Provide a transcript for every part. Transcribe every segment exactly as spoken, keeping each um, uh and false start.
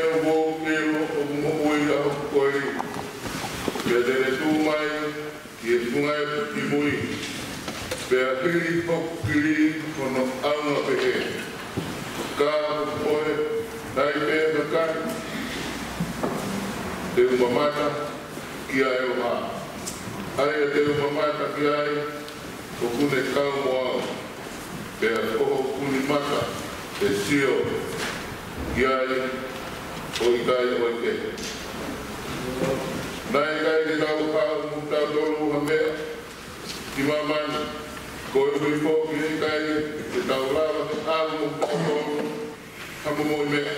ʻOku ou ʻilo ʻoku moʻui ʻa hoku koeli, pea te ne tuʻu mai ki he funga ʻeku kimui, pea hili hoku kili hono ʻaunga pehē. Ka ko koe, naʻe pehē ʻe he kakai, te u mamata kia ʻEloha. ʻA ia te u mamata ki ai, ʻoku ne kau mo au, pea ko hoku nima ka te u sio ki ai, ʻo ʻikai ʻo e kehe. Naʻe ʻikai ke tau haʻu mo kitautolu ha meʻa ki māmani, koeʻuhi foki he ʻikai ke tau lava ke haʻu mo kitautolu ha momoʻi meʻa.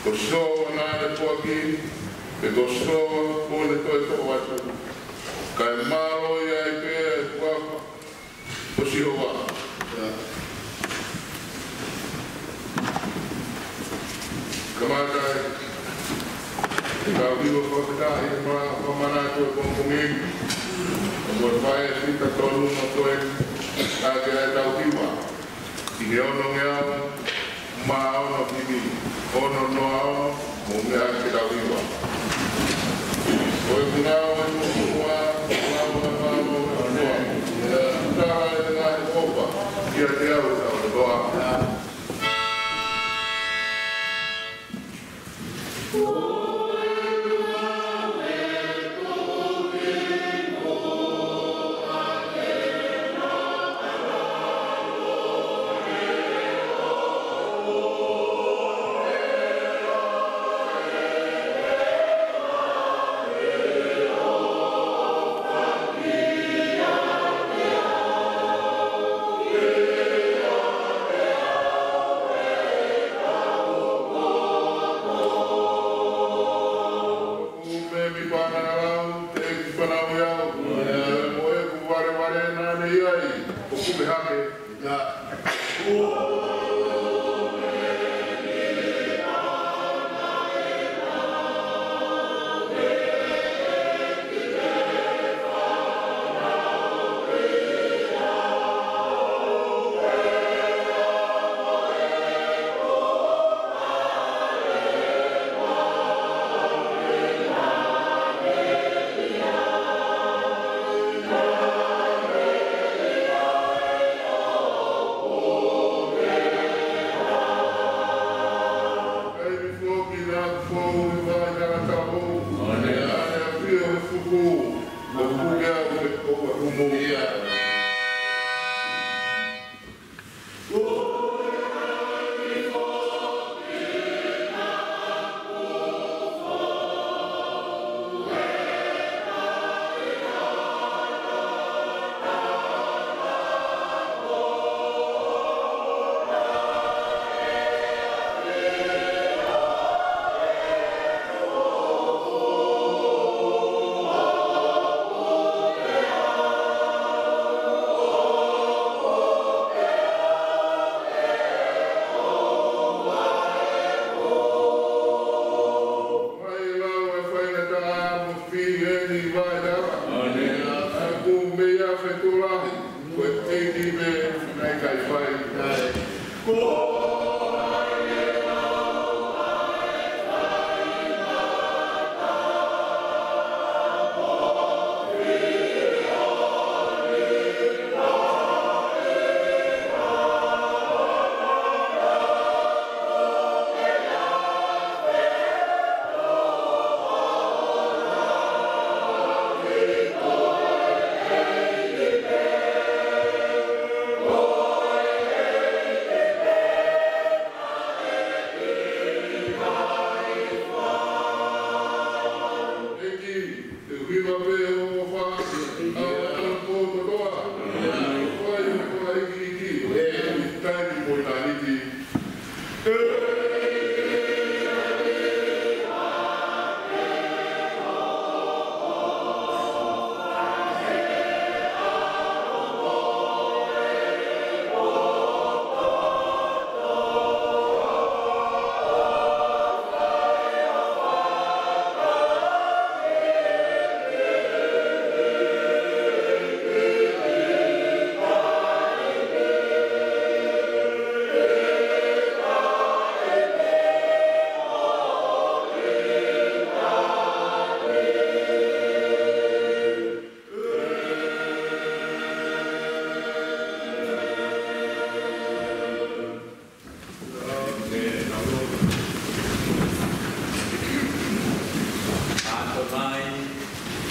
Ko Sihova naʻa ne foaki, pea ko Sihova kuo ne toe foʻou atu. Kae mālō ai pē ʻa e huafa ʻo Sihova. Kamata ai ʻetau hiva fakataha ʻi he ma-, fakamanatu ʻo e pongipongi ni. Mo e fai e fika tonu mo toe ʻa e ʻetau hiva. ʻI he ono ngeau mā ono himi, ono noa ono, mou meʻa ke tau hiva. Ko e kungau e muʻomuʻa, kungau e mālō e ʻOtua. Taha e ngaahi ʻofa kiate au ʻa e ʻOtua. Kume mi pana lau, te ki pana ui au. Mo e ku vare vare naʻa ne ʻi ai, ʻoku me hake.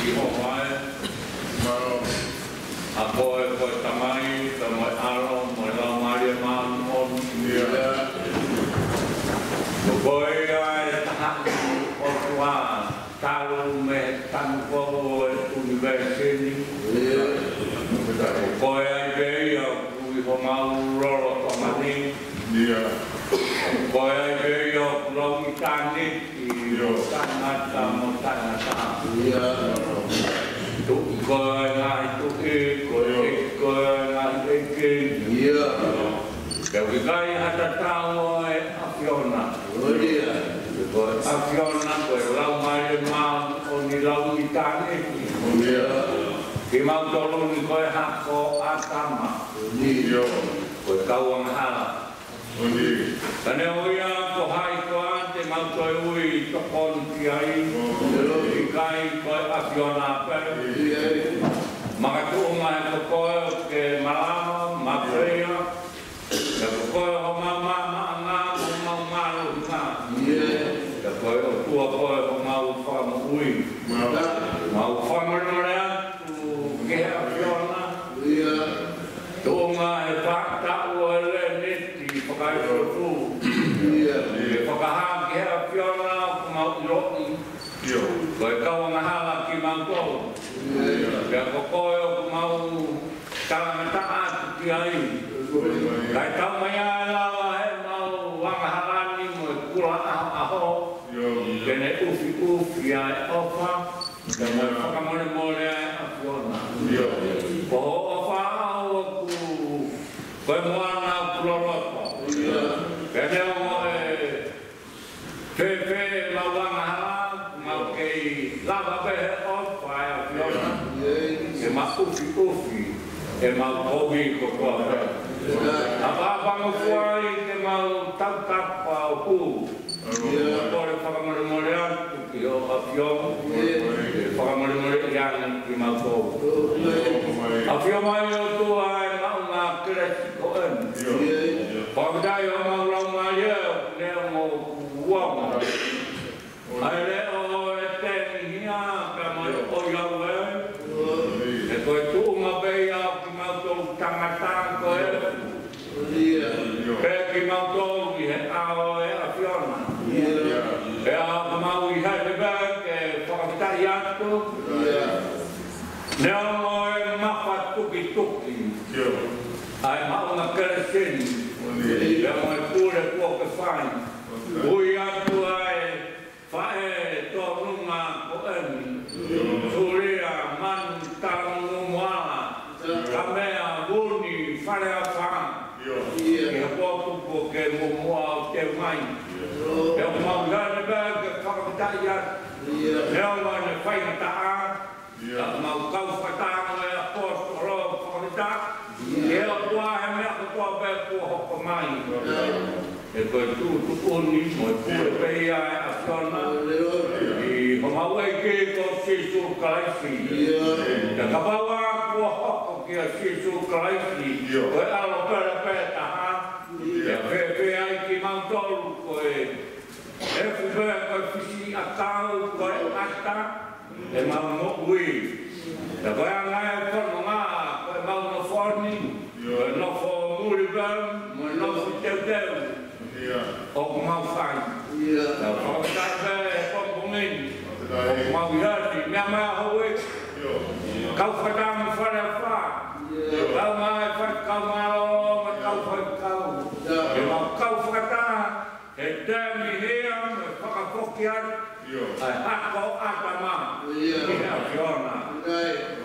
ʻI hoʻo ʻai, ʻa koe ko e Tamai, pea mo e ʻAlo, mo e Laumālie Māʻoniʻoni. Ko koe ia e taha ʻOtua, talu mei he tanupou ʻo e ʻunivēsi ni. Ko koe ai pē ia ʻoku ʻi homau lolotonga ni. Ko koe ai pē ia ʻoku lau ʻitāniti ʻo tangata mo tangata. Tuʻi koe ngaahi tuʻi, ko e ʻEiki koe ngaahi ʻeiki. Pea ʻoku ʻikai ha tatau ʻo e ʻAfiona. Ko e ʻAfiona, ko e Laumālie Māʻoniʻoni lau ʻitāniti. Kimautolu ni ko e hako ʻo ʻĀtama. Ko e kau angahala. Ka neongo ia, ko hai koā te mau toe ui tokoni ki ai, ʻikai ko e ʻAfiona pē. Makatuʻunga he ko koe ke malava, mafeia, he ko koe homau maʻamaʻanga, homau mālohinga. He ko e ʻOtua koe homau fakamoʻui. Mau fakamolemole atu ki he ʻAfiona. Tuʻunga he fakataʻu ʻo e leniti fakaefuefu. Ke fakahā ki he ʻAfiona ʻoku mau ʻiloʻi ko e kau angahala kimautolu. Pea ko koe ʻoku mau talangataʻa atu ki ai. Kae taumaiā e lava ʻemau angahala ni mo e kula ʻahoʻaho, ke ne ʻufiʻufi ʻa e ʻofa, pea mo e fakamolemole ʻa e ʻAfiona. Ko hoʻo ʻofa ʻoku ko e moana ʻoku loloto. Pea neongo e fēfē ʻemau angahala, mau kei lava pē he ʻofa ʻa e ʻAfiona ke ma ʻufiʻufi ʻemau kovi kotoa pē. ʻApaʻapa mo fuai ke mau tautapa ʻo hū ʻo kole fakamolemole atu ki hoʻo ʻAfio, ke fakamolemoleʻi ange kimautolu. ʻAfio mai ʻOtua e maʻunga kelesi ko eni. Fakafetaʻi homau laumālie ʻoku ne mo kuonga. ʻA e leʻo ʻo e tēnihia pea mo e ʻoiauē. He ko e tuʻunga pē ia ʻo kimautolu tangata ko e pē kimautolu ʻi he ʻao ʻo e ʻAfiona. Pea ʻoku mau ʻi heni pē ke fakafetaʻi atu. Neongo e mafatukituki ʻa e maʻunga kelesi ni, pea mo e pule kuo ke fai. Ui atu ʻa e faʻē tōnunga ko eni, Sulia, Manu, Talamunumuala, Kamea, Vuni, Faleafa, ʻi he potu kuo ke muʻomuʻa ʻo teu mai. Pea ʻoku mau ʻi heni pē ke fakafetaʻi atu. Neongo ʻene faingataʻa, ka mau kau fakataha mo e ʻaposetolo, fakafetaʻi ki he ʻOtua he meʻa kotoa pē kuo hoko mai. He ko e tuʻutuʻuni mo e pule pē ia ʻa e ʻAfiona ʻi homau ʻEiki ko Sīsū Kalaisi. Pea kapau ā kuo hoko kia Sīsū Kalaisi ko e ʻAlo pele pē taha, pea fēfē ai kimautolu ko e efu pē ko e fisiʻiʻakau, ko e ʻata ʻemau moʻui. Pea ko e anga e fononga, ko ʻemau nofo ni, ko e nofo muli pē mo e nofo teuteu ʻoku mau fai. Pea fakafetaʻi pē he pongipongi ni ʻoku mau ʻi heni, meʻa mai ʻa houʻeiki, kau fakataha mo Faleafa, kau mai faifekau mālōlō mo e kau faifekau. Ke mau kau fakataha he tēnihia mo e fakafoki atu ʻa e hako ʻo ʻĀtama ki he ʻAfiona.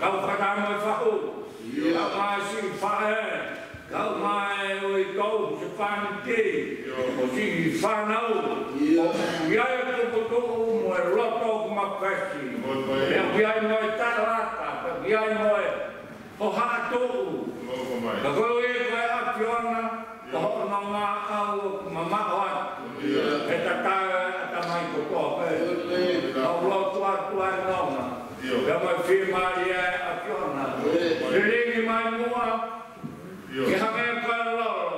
Kau fakataha mo e fahu, kau mai siʻi faʻē, kau mai ʻo e ʻū husepāniti, mo siʻi fānau, ʻoku ʻi ai e tukutuku mo e loto ʻoku mafesi. Pea ʻoku ʻi ai mo e taʻelata, pea ʻoku ʻi ai mo e ʻo haʻa tuʻu. Ka koeʻuhi ko e ʻAfiona, ko hono ngāue ʻoku mamaʻo atu. He tatau e ʻatamai kotoa pē. Mau lotu atu ʻa e nonga. Pea mo e fiemālie ʻa e ʻAfiona. Lilingi mai muʻa. Ke hangē ko e lolo.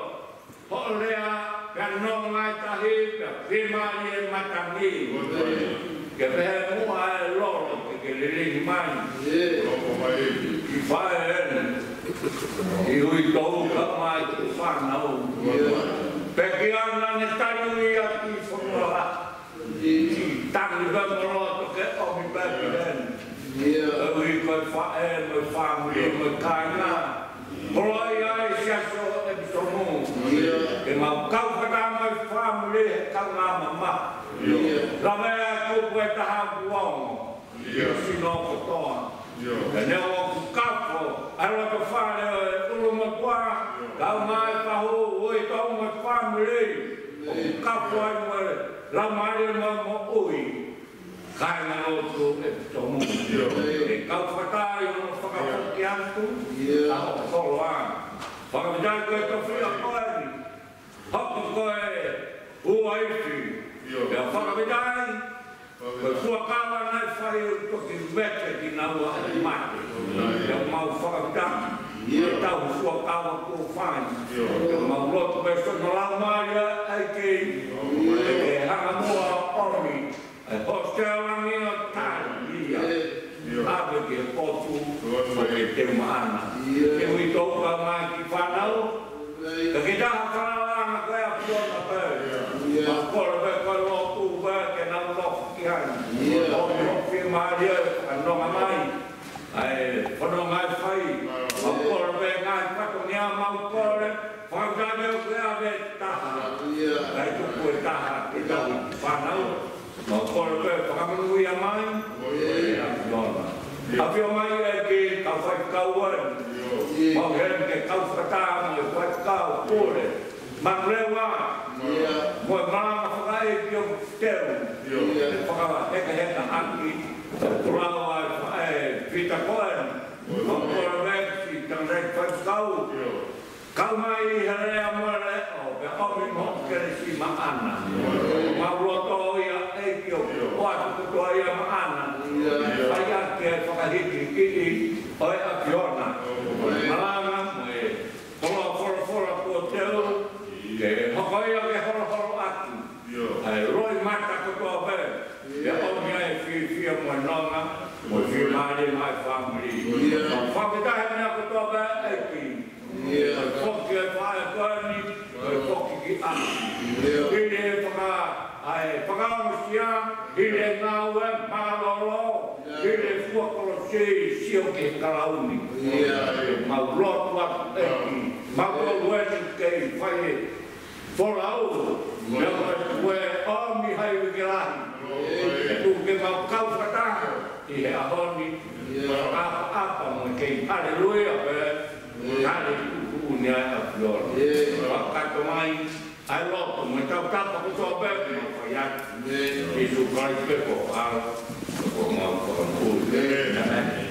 Hoʻo lea, pea nonga e tahi, pea fiemālie e matangi. Ke pehē muʻa e lolo, ke Ke lelei mai. ʻIo. Ki faʻē eni. Ki uitou kae ʻumaʻā e kiʻi fānau. ʻIo. Pea ki he anga ʻene tali ʻa e kiʻi fonua. ʻIo. Ki tangi pē mo loto ke ʻomi pē ki heni. ʻIo. Koeʻuhi ko e faʻē mo e fāmili mo e kāinga. Koloaʻia e siasi ʻo ʻEpitomu. ʻIo. Ke mau kau fakataha mo e fāmili he kaungā mamahi. ʻIo. Lava ʻa e kupu ʻe taha kuongo. ʻIo. Sino kotoa. ʻIo. Pea neongo ʻoku kafo ʻa e loto fale ʻo e ʻulumotuʻa, ʻio, kae ʻumaʻā e fahu, uitou mo e fāmili. ʻIo. ʻOku kafo ai mo e laumālie mo e moʻui. Kāingalotu ʻEpitomu. ʻIo. ʻE kau fakataha ʻi hono fakafoki atu, ʻio, ʻa hoʻo koloa. Fakafetaʻi ko e tofiʻa ko eni. Hoko ko e uaifi. ʻIo. Pea fakafetaʻi. Ko e fuakava naʻe fai ʻoku toki vete kinaua ʻe he mate. ʻIo. Pea mau fakafetaʻi. ʻIo. Ko e tau fuakava kuo fai. ʻIo. Pea mau lotu pē siʻono laumālie ʻEiki. ʻIo. Ke hanga muʻa ʻo ʻomi ʻa e hōsitela langi ʻo tali ia. ʻIo. ʻAve ki he potu, ʻio, ʻo ke teu maʻana. ʻIo. Ke uitou kae ʻumaʻā e kiʻi fānau. ʻIo. Ka ke taha falala ʻana ko e ʻAfiona pē. ʻIo. Mau kole pē ko e lotu pē ke nau nofo ki ai. ʻIo. ʻO ke fiemālie ʻa e nonga mai. ʻA e fononga ʻe fai. Mau kole pē ngaahi fatongia, mau kole. Fakafetaʻi ʻoku ʻave taha. ʻIo. Kae tuku e taha ke tau fānau. Mau kole pē fakamonūʻia mai. ʻIo. ʻE ʻAfiona. ʻIo. ʻAfio mai ʻEiki, kau faifekau eni. ʻIo. Mau heni ke kau fakataha mo e faifekau pule. Manulewa. ʻIo. Mo e malanga fakaʻeiki ʻoku teu. ʻIo. ʻE fakahekeheka ʻaki e pulava ʻa e Vita ko eni. ʻIo. Mau kole pē siʻi tangataʻeiki faifekau. ʻIo. Kau mai ʻi he lea mo e leʻo, pea ʻomi mo hoʻo kelesi maʻana. Mau loto ia ʻEiki ʻoku ʻoatu kotoa ia maʻana. ʻIo. Fai ʻaki e fakahīkihikiʻi ʻo e ʻAfiona. ʻIo. Malanga mo e koloa folofola kuo teu, ke hoko ia ke holoholo ʻaki. ʻIo. ʻA e loʻimata kotoa pē, ʻio, pea ʻomi ai e fiefia mo e nonga, mo e fiemālie maʻa e fāmili. ʻIo. Fakafetaʻi he meʻa kotoa pē ʻEiki. ʻIo. Ko e foki e faʻē ko eni, ko e foki ki ʻapi. ʻIo. Hili e faka-, ʻa e fakaongosia, hili e ngāue mālōlō, ʻio, hili e fua kolosi, sio ki he kalauni. ʻIo. Mau lotu atu ʻEiki, mau lotu atu ke fai e folau, ʻio, pea ko e ʻomi ha ivi ke lahi. ʻIo. ʻE tuku ke mau kau fakataha ʻi he ʻaho ni. ʻIo. Fakaʻapaʻapa mo e kei haleluia pē. ʻIo. Haleluia, tuʻutuʻuni ʻa e ʻAfiona. ʻIo. Fakakakato mai ʻa e lotu mo e tautapa kotoa pē ke mau fai atu. ʻIo. Sīsū Kalaisi pē ko e ʻAlo, ko homau Fakamoʻui. ʻIo. ʻĒmeni.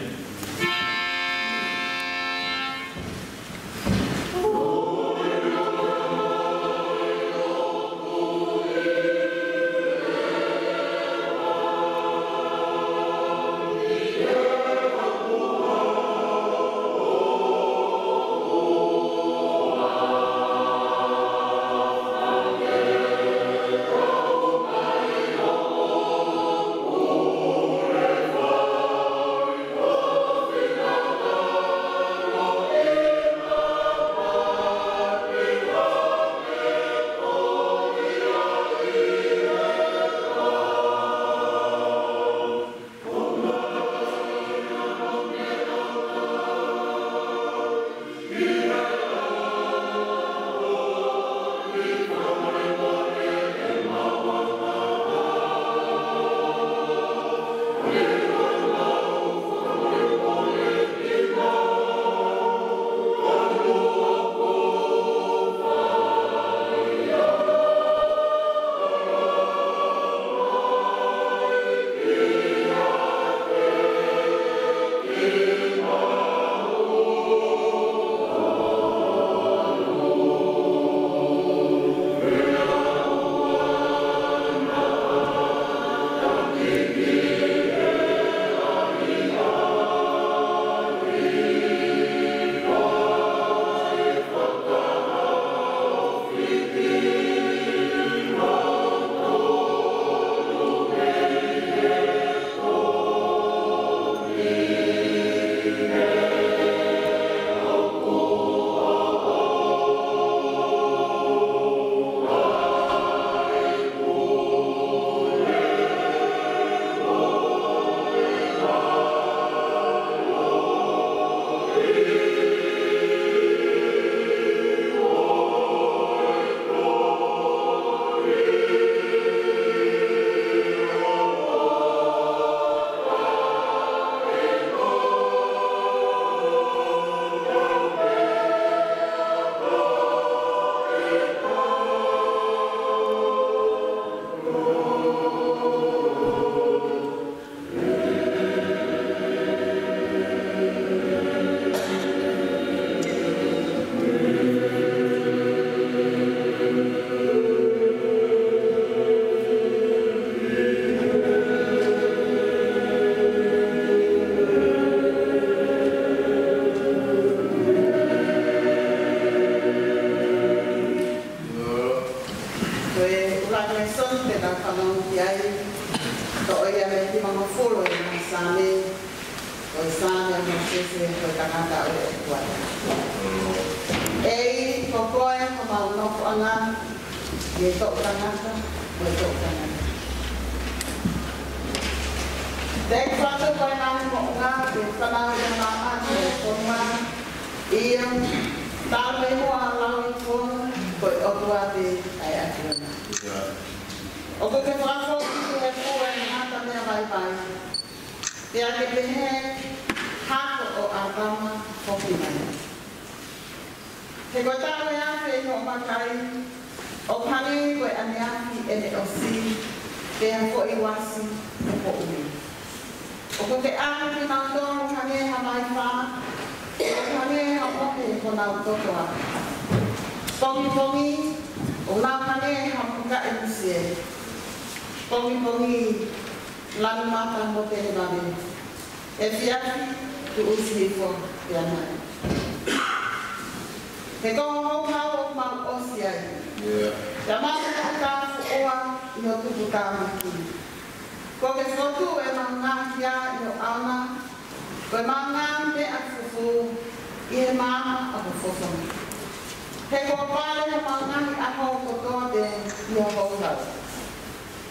Ko ia mei he nimangofulu ʻo e Saame, ko e Saame ʻa Mōsese, ko e tangata ʻo e ʻOtua. ʻEiki, ko koe homau nofoʻanga, ʻi he toʻu tangata mo e toʻu tangata. Te u fakatupu ʻa e ngaahi moʻunga ke fanauʻi ʻa māmani ki he fonua, ʻio, talu mei muʻa ʻa e lau ʻi he fonua, ko e ʻOtua pē ʻa e ʻAfiona. ʻOku ke fakafoki ki he pule ʻa e ngata meʻa vaivai, pea ke pehē, Hako ʻo ʻĀtama, foki mai. He ko e taʻu ʻe afe ʻi hoʻo makai, ʻoku hangē ko e ʻaneafi ʻene ʻosi, pea foʻi uasi ʻo poʻuli. ʻOku ke ʻalu kinautolu hangē ha vaifā, ʻoku hangē ha mohe honau tokoua. Pongipongi, ʻoku nau hangē ha mukaʻi musie. Pongipongi, lanu mata mo televave. Efiafi, tuʻusi hifo pea nai. He ko hoʻo houhau ʻoku mau ʻosi ai. Pea mau ka fuʻua ʻi hoʻo tuputāmaki. Kuo ke fokotuʻu ʻemau ngaahi hia ʻi ho ʻao na, ko ʻemau ngaahi meʻa fufū ʻi he maama ʻo ho fofonga. He kuo pale homau ngaahi ʻaho kotoa pē ʻi hoʻo houhau.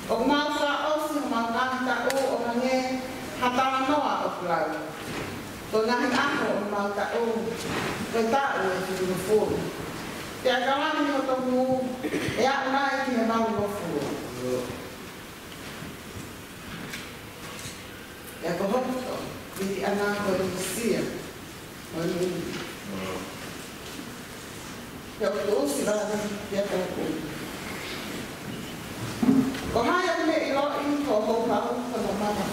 ʻOku mau fakaʻosi homau ngaahi taʻu ʻo hangē ha talanoa ʻoku lau. Ko e ngaahi ʻaho ʻo homau taʻu, ko e taʻu ʻe fitungofulu. Pea ka lahi hoto ngū, ʻe aʻu nai ki he valungofulu. Pea ko hoto vitiʻanga ko e usia mo e moʻui. Pea ʻoku tuʻusi vave pea tau kui. Ko hai ʻoku ne ʻiloʻi hoʻo houhau hono mamahi,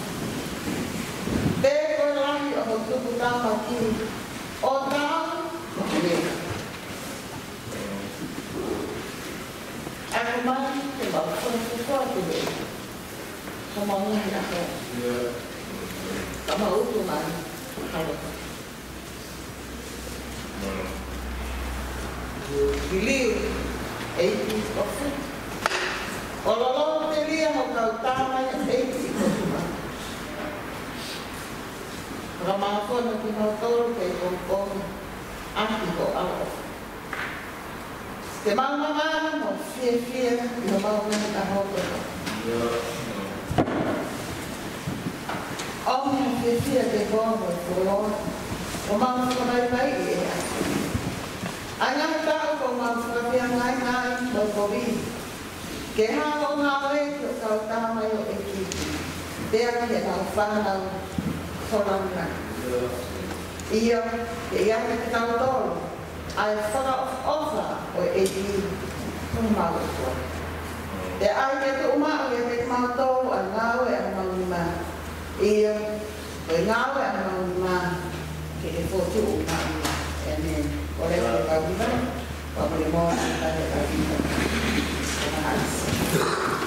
pe ko e lahi ʻo hoʻo tuputāmaki ʻo taau mo e lea? Ako mai ke mau fakafoki atu homau ngaahi ʻaho. Ka mau utu mai, halo. Liliu, ʻEiki, ʻo fai. ʻO lolotelia hoʻo kau tama ia, ʻEiki, ʻo fai. Fakamāfana kimautolu ke pongipongi ʻaki hoʻo ʻaloʻofa. Ke mau mamaʻo mo fiefia ʻi homau ngaahi ʻaho kotoa. ʻOmi ha fiefia ke koa mo e fuoloa, ʻo mau fakavaivaiʻi ʻe he ʻAfiona. ʻA e ngaahi taʻu kuo mau fakafeangai ai mo e kovi, ke hā hoʻo ngāue ki hoʻo kau tama ʻi ʻEkisipite, pea ki heʻenau fānau ʻi Holani. ʻIo, ke ʻiate kitautolu ʻa e fakaʻofoʻofa ʻo e ʻEiki ko homau ʻOtua. Pea ʻai ke tuʻumaʻu ʻiate kimautolu ʻa e ngāue ʻa homau nima. ʻIo, ko e ngāue ʻa homau nima ke ke fokotuʻu maʻu ia. ʻĒmeni. Ko e leʻo ʻo e kau nima, ko e moʻoni ʻa e kau nima. Ko e mahalo.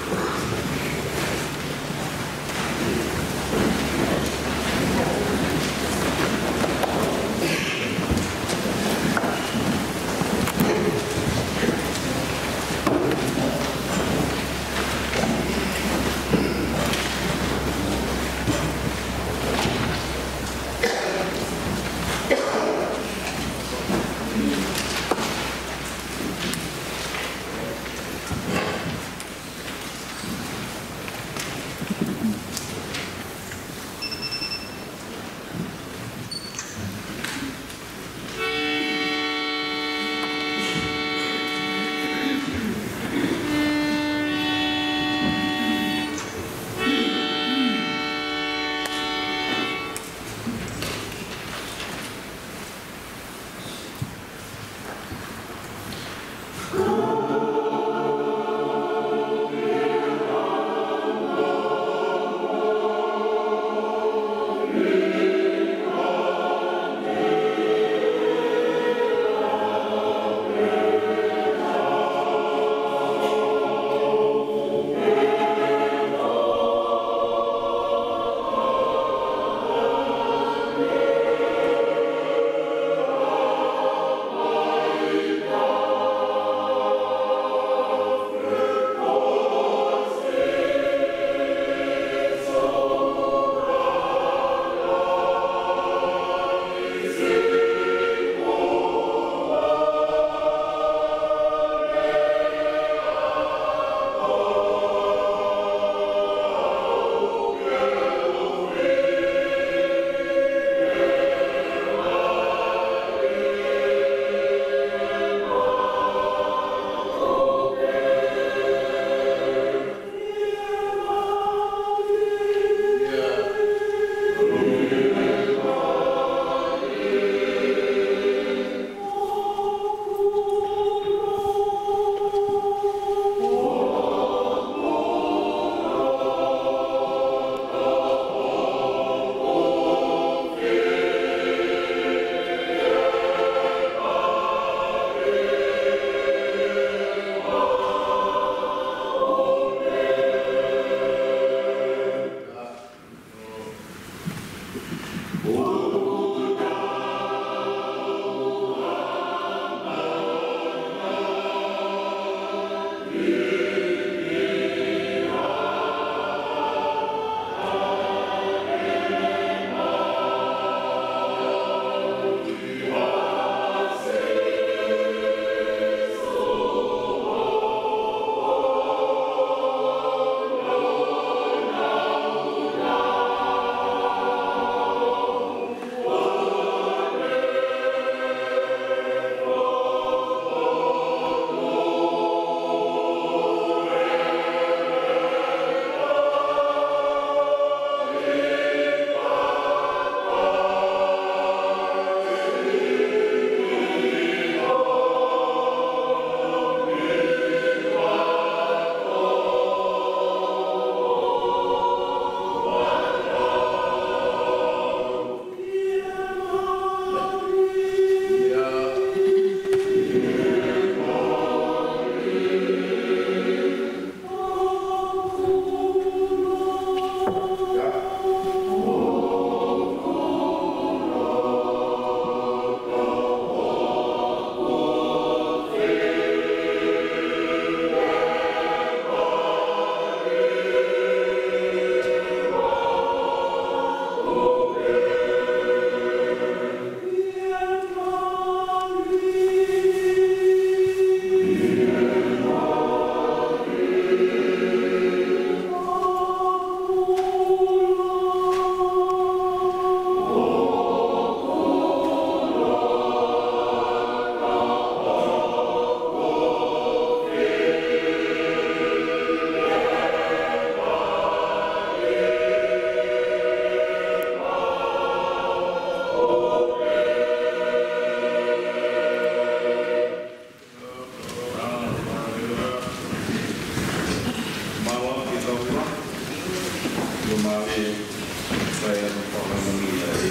Kae ʻoua pē ke mou ʻi ai.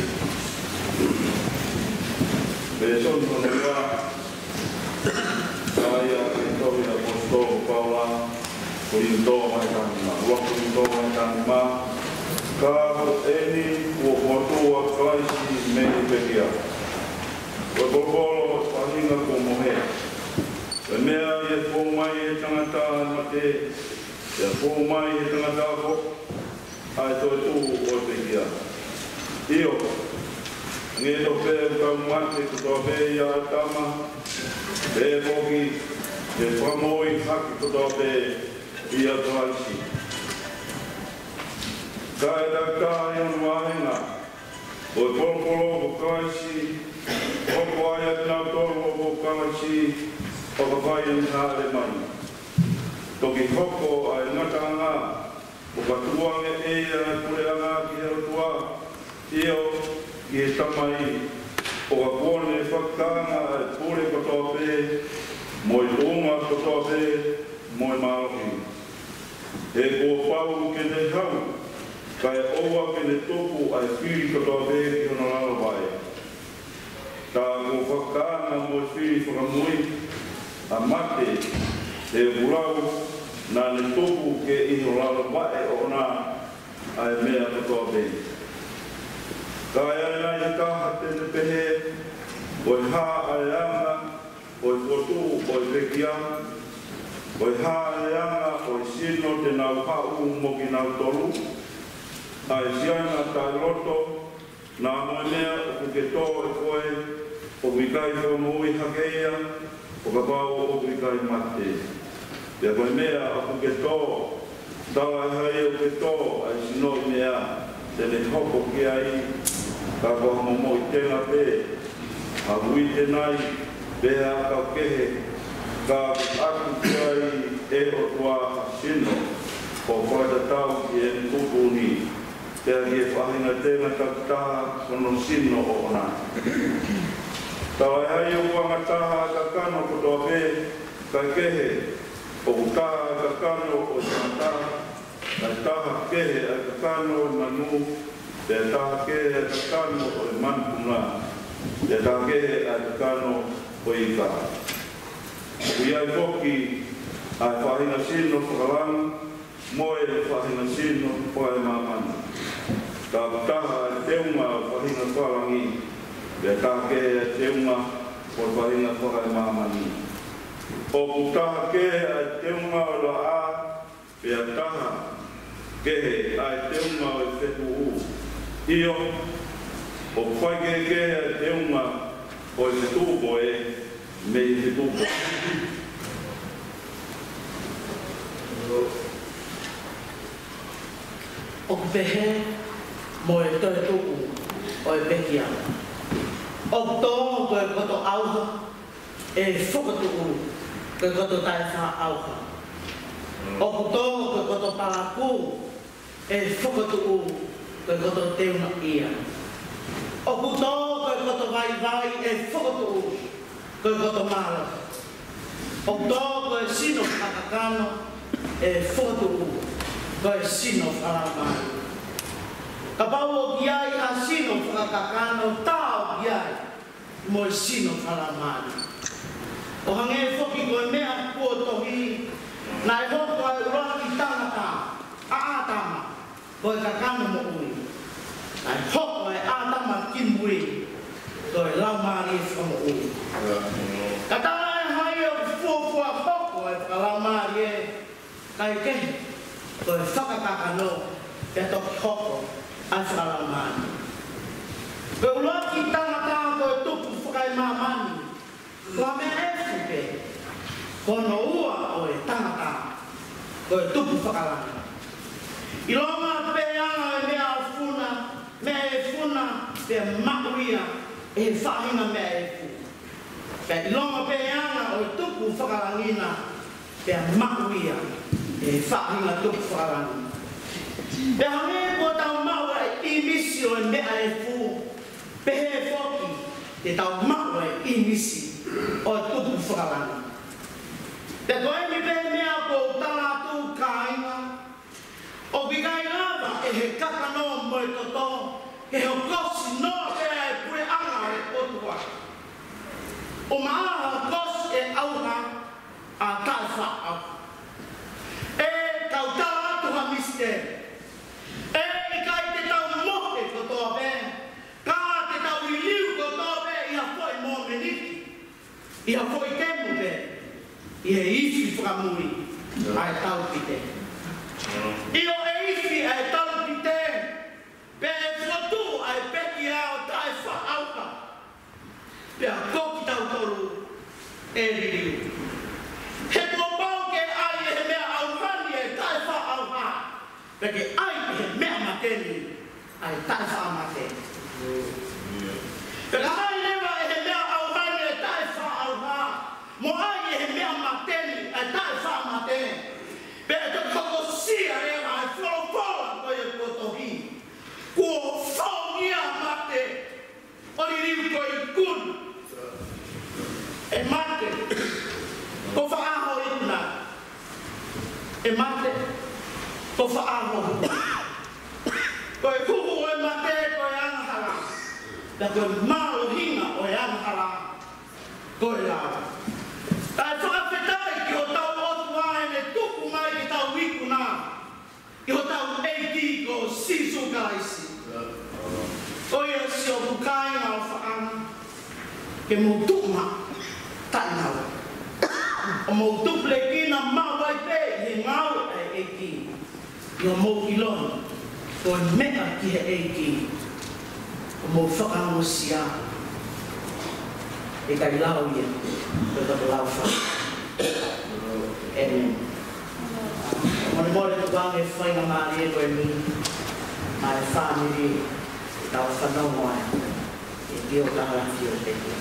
Pea ʻoku tonu ʻa e ʻa ia ʻa e tohi ʻa e ʻaposetolo ko Paula, Kolinitō vahe taha nima, ua Kolinitō vahe taha nima, ka ko eni kuo fokotuʻu ʻa Kalaisi mei he pekia. Ko e polopolo ʻo e faʻahinga kuo mohe. Ko e meʻa ia ʻe fou mai ʻe he tangata ʻa e mate, pea fou mai ʻe he tangata foki ʻa e toetuʻu ʻo e pekia. ʻIo, hangē tofu pē ʻoku tau mate kotoa pē ʻia ʻĀtama, pehē foki ʻe fakamoʻui hake kotoa pē ʻia Kalaisi. Ka ʻe taki taha ʻi hono vāhenga, ko e polopolo ko Kalaisi, hoko ai ʻa kinautolu ʻoku ʻo Kalaisi, ʻo ka fai ʻa e hāʻele mai. Toki hoko ʻa e ngataʻanga, ʻo ka tukuange ʻe ia ʻa e puleʻanga ki he ʻOtua, ʻio, ki he Tamai, ʻo ka kuo ne fakakānga ʻa e pule kotoa pē, mo e tuʻunga kotoa pē, mo e mālohi. He kuo pau ke ne haʻu, kae ʻoua ke ne tuku ʻa e fili kotoa pē ki hono lalo vaʻe. Tā kuo fakakānga mo e fili fakamui ʻa mate, he ʻoku lau naʻa ne tuku ki he lalo vaʻe ʻoʻona ʻa e meʻa kotoa pē. Ka ʻe ʻi ai nai ha taha te ne pehē, ko e hā ʻa e anga ʻo e fokotuʻu ʻo e pekia? Ko e hā ʻa e anga ʻo e sino te nau haʻu mo kinautolu? ʻA e siana taʻeloto, naʻa mo e meʻa ʻoku ke tō ʻe koe, ʻoku ʻikai fakamoʻui hake ia, ʻo kapau ʻoku ʻikai mate. Pea ko e meʻa ʻoku ke tō, talaʻehai ʻoku ke tō ʻa e sino meʻa te ne hoko ki ai, ka ko ha momoʻi tenga pē, ha uite nai, pe ha ʻakau kehe, ka ʻoku ʻatu ki ai ʻe he ʻOtua ha sino, ʻo fakatatau ki heʻene tuʻutuʻuni, pea ki he faʻahinga tenga takitaha hono sino ʻoʻona. Talaʻehai ʻoku anga taha ʻa e kakano kotoa pē, kae kehe, ʻoku taha ʻa e kakano ʻo e tangata, kae taha kehe ʻa e kakano ʻo e manu, pea taha kehe ʻa e kakano ʻo e manupuna, pea taha kehe ʻa e kakano ʻo e ika. ʻOku ʻi ai foki ʻa e faʻahinga sino fakalangi, mo e faʻahinga sino fakaemāmani. Ka ʻoku taha ʻa e teunga ʻo e faʻahinga fakalangi, pea taha kehe ʻa e teunga ʻo e faʻahinga fakaemāmani. ʻOku taha kehe ʻa e teunga ʻo e laʻā, pea taha kehe ʻa e teunga ʻo e fetuʻu. ʻIo, ʻoku faikehekehe ʻa e teunga ʻo e fetuʻu ko ē mei he fetuʻu ko ē. ʻOku pehē mo e toetuʻu ʻo e pekia. ʻOku tō ko e koto ʻauha, ʻe fokotuʻu ko e koto taʻefaʻaʻauha. ʻOku tō ko e koto palakū, ʻe fokotuʻu ko e koto teunaʻia. ʻOku tō ko e koto vaivai, ʻe fokotuʻu ko e koto mālohi. ʻOku tō ko e sino fakakakano, ʻe fokotuʻu ko e sino fakalaumālie. Kapau ʻoku ʻi ai ha sino fakakakano, tā ʻoku ʻi ai mo e sino fakalaumālie. ʻO hangē foki ko e meʻa kuo tohi, naʻe hoko ʻa e ʻuluaki tangata, ʻa ʻĀtama, ko e kakano moʻui. Naʻe hoko ʻa ʻĀtama kimui ko e laumālie fakamoʻui. Ka talaʻehai ʻoku fuofua hoko ʻa e fakalaumālie, kae kehe, ko e fakakakano, pea toki hoko ʻa e fakalaumālie. Ko e ʻuluaki tangata ko e tupu fakaemāmani, ko ha meʻa efu pē. Ko hono ua ʻo e tangata, ko e tupu fakalangi. ʻIlonga pē anga ʻo e meʻa efu na, meʻa efu na, pea maʻu ia ʻe he faʻahinga meʻa efu. Pea ʻilonga pē anga ʻo e tupu fakalangi na, pea maʻu ia ʻe he faʻahinga tupu fakalangi. Pea hangē kuo tau maʻu ʻa e ʻīmisi ʻo e meʻa efu, pehē foki te tau maʻu ʻa e ʻīmisi ʻo e tupu fakalangi. Pea ko eni pē meʻa ʻoku ou tala atu, kāinga, ʻoku ʻikai lava ʻe he kakano e toto, ke hokosi noa pē ʻa e puleʻanga ʻo e ʻOtua. ʻO maʻa hokosi e ʻauha ʻa e taʻefaʻauha. ʻE kau tala atu ha misiteli. ʻE ʻikai te tau mohe kotoa pē, ka te tau liliu kotoa pē ʻi ha foʻi mōmeniti, ʻi ha foʻi temu pē, ʻi he ifi fakamui ʻa e talupite. ʻIo, ʻe ifi ʻa e talupite, pea ʻe fotu ʻa e pekia ʻo e taʻefaʻauha. Pea ko kitautolu ʻe liliu. He kuo pau ke ʻai ʻe he meʻa ʻauha ni ʻa e taʻefaʻauha, pea ke ʻai ʻe he meʻa mate ni ʻa e taʻefaʻamate. Pea ka ʻai leva ʻe he meʻa ʻauha ni ʻa e taʻefaʻauha, mo ʻai ʻe he meʻa mate ni ʻa e taʻefaʻamate, pea ʻe toki hokosia leva ʻa e folofola ko ia kuo tohi, kuo faʻu ia mate, ʻo liliu ko e ikuna. ʻE mate, ko fē ʻa hoʻo ikuna? ʻE mate, ko fē ʻa hoʻo huhu? Ko e huhu ʻo e mate ko e angahala, pea ko e mālohinga ʻo e angahala ko e lao. Kae fakafetaʻi ki hotau ʻOtua heʻene tuku mai ke tau ikuna ki hotau ʻEiki ko Sīsū Kalaisi. Ko ia siʻoku kāinga ʻofaʻanga, ke mou tuʻu maʻu taʻenau, ʻo mou tupulekina maʻu ai pē ʻi he ngāue ʻa e ʻEiki. ʻIo, mou ʻilo, ko e meʻa ki he ʻEiki, ʻo mou fakaongosia, ʻe ʻikai lau ia, ko e kato lau fa. ʻĒmeni. Molemole tuku ange faingamālie ko eni maʻa e fāmili, ke tau fanongo ai ʻi he ʻafio ʻo e ʻEiki.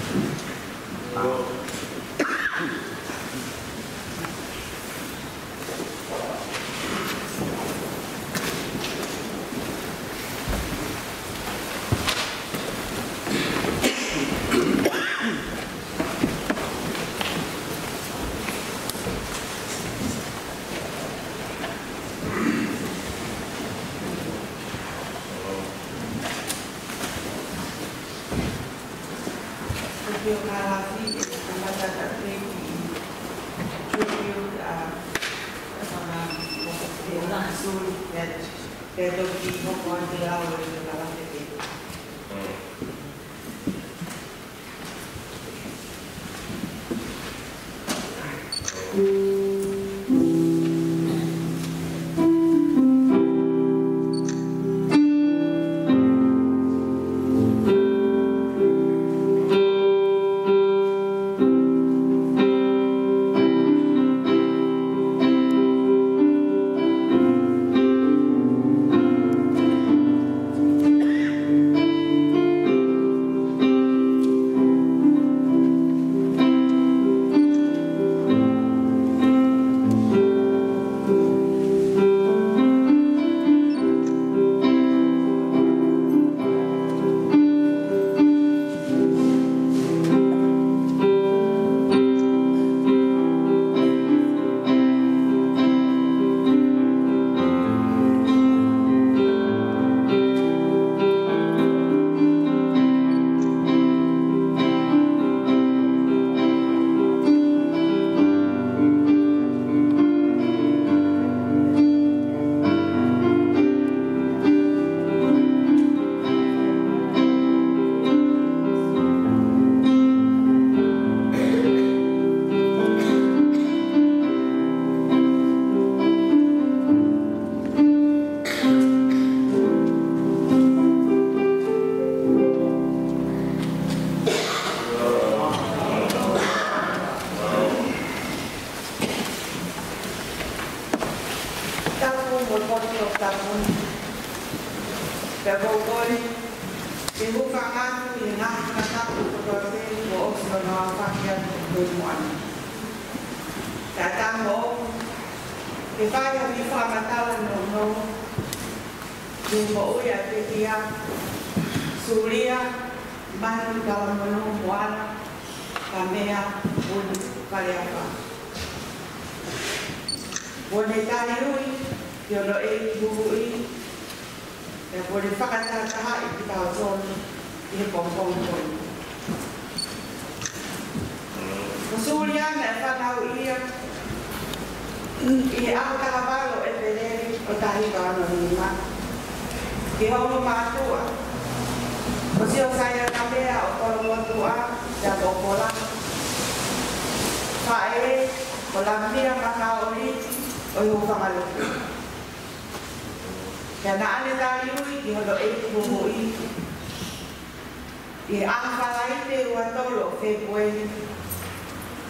Tapu mo e potu ʻo e tapu ni. Pea ʻoku ou kole ke u hūfanga atu ʻi he ngaahi fakatapu kotoa pē kuo ʻosi hono aofaki atu ki he moana. Kae ʻatā moʻoku ke fai ha kiʻi fakamatala nounou ki he moʻui ʻa e pekia Sulia Manu Talamonū Moana Kamea Puni Faleafa. Kuo ne taliui ki hono ʻeiki huhuʻi, Pea kuo ne fakatahatahaʻi kitautolu ʻi he pongipongi ko eni. Ko Sulia naʻe fanauʻi ia ʻi he ʻaho taha valu ʻo ʻEpeleli ʻo taha hiva ono nima, ki hono mātuʻa ko Siosaia Kamea ʻo Kolomotuʻa, Tapopola, faʻē ko Lamia Makaoli ʻo Hūfangaluku. Pea naʻa ne taliui ki hono ʻeiki huhuʻi ʻi he ʻaho Falaite ua tolu ʻo Fēpueli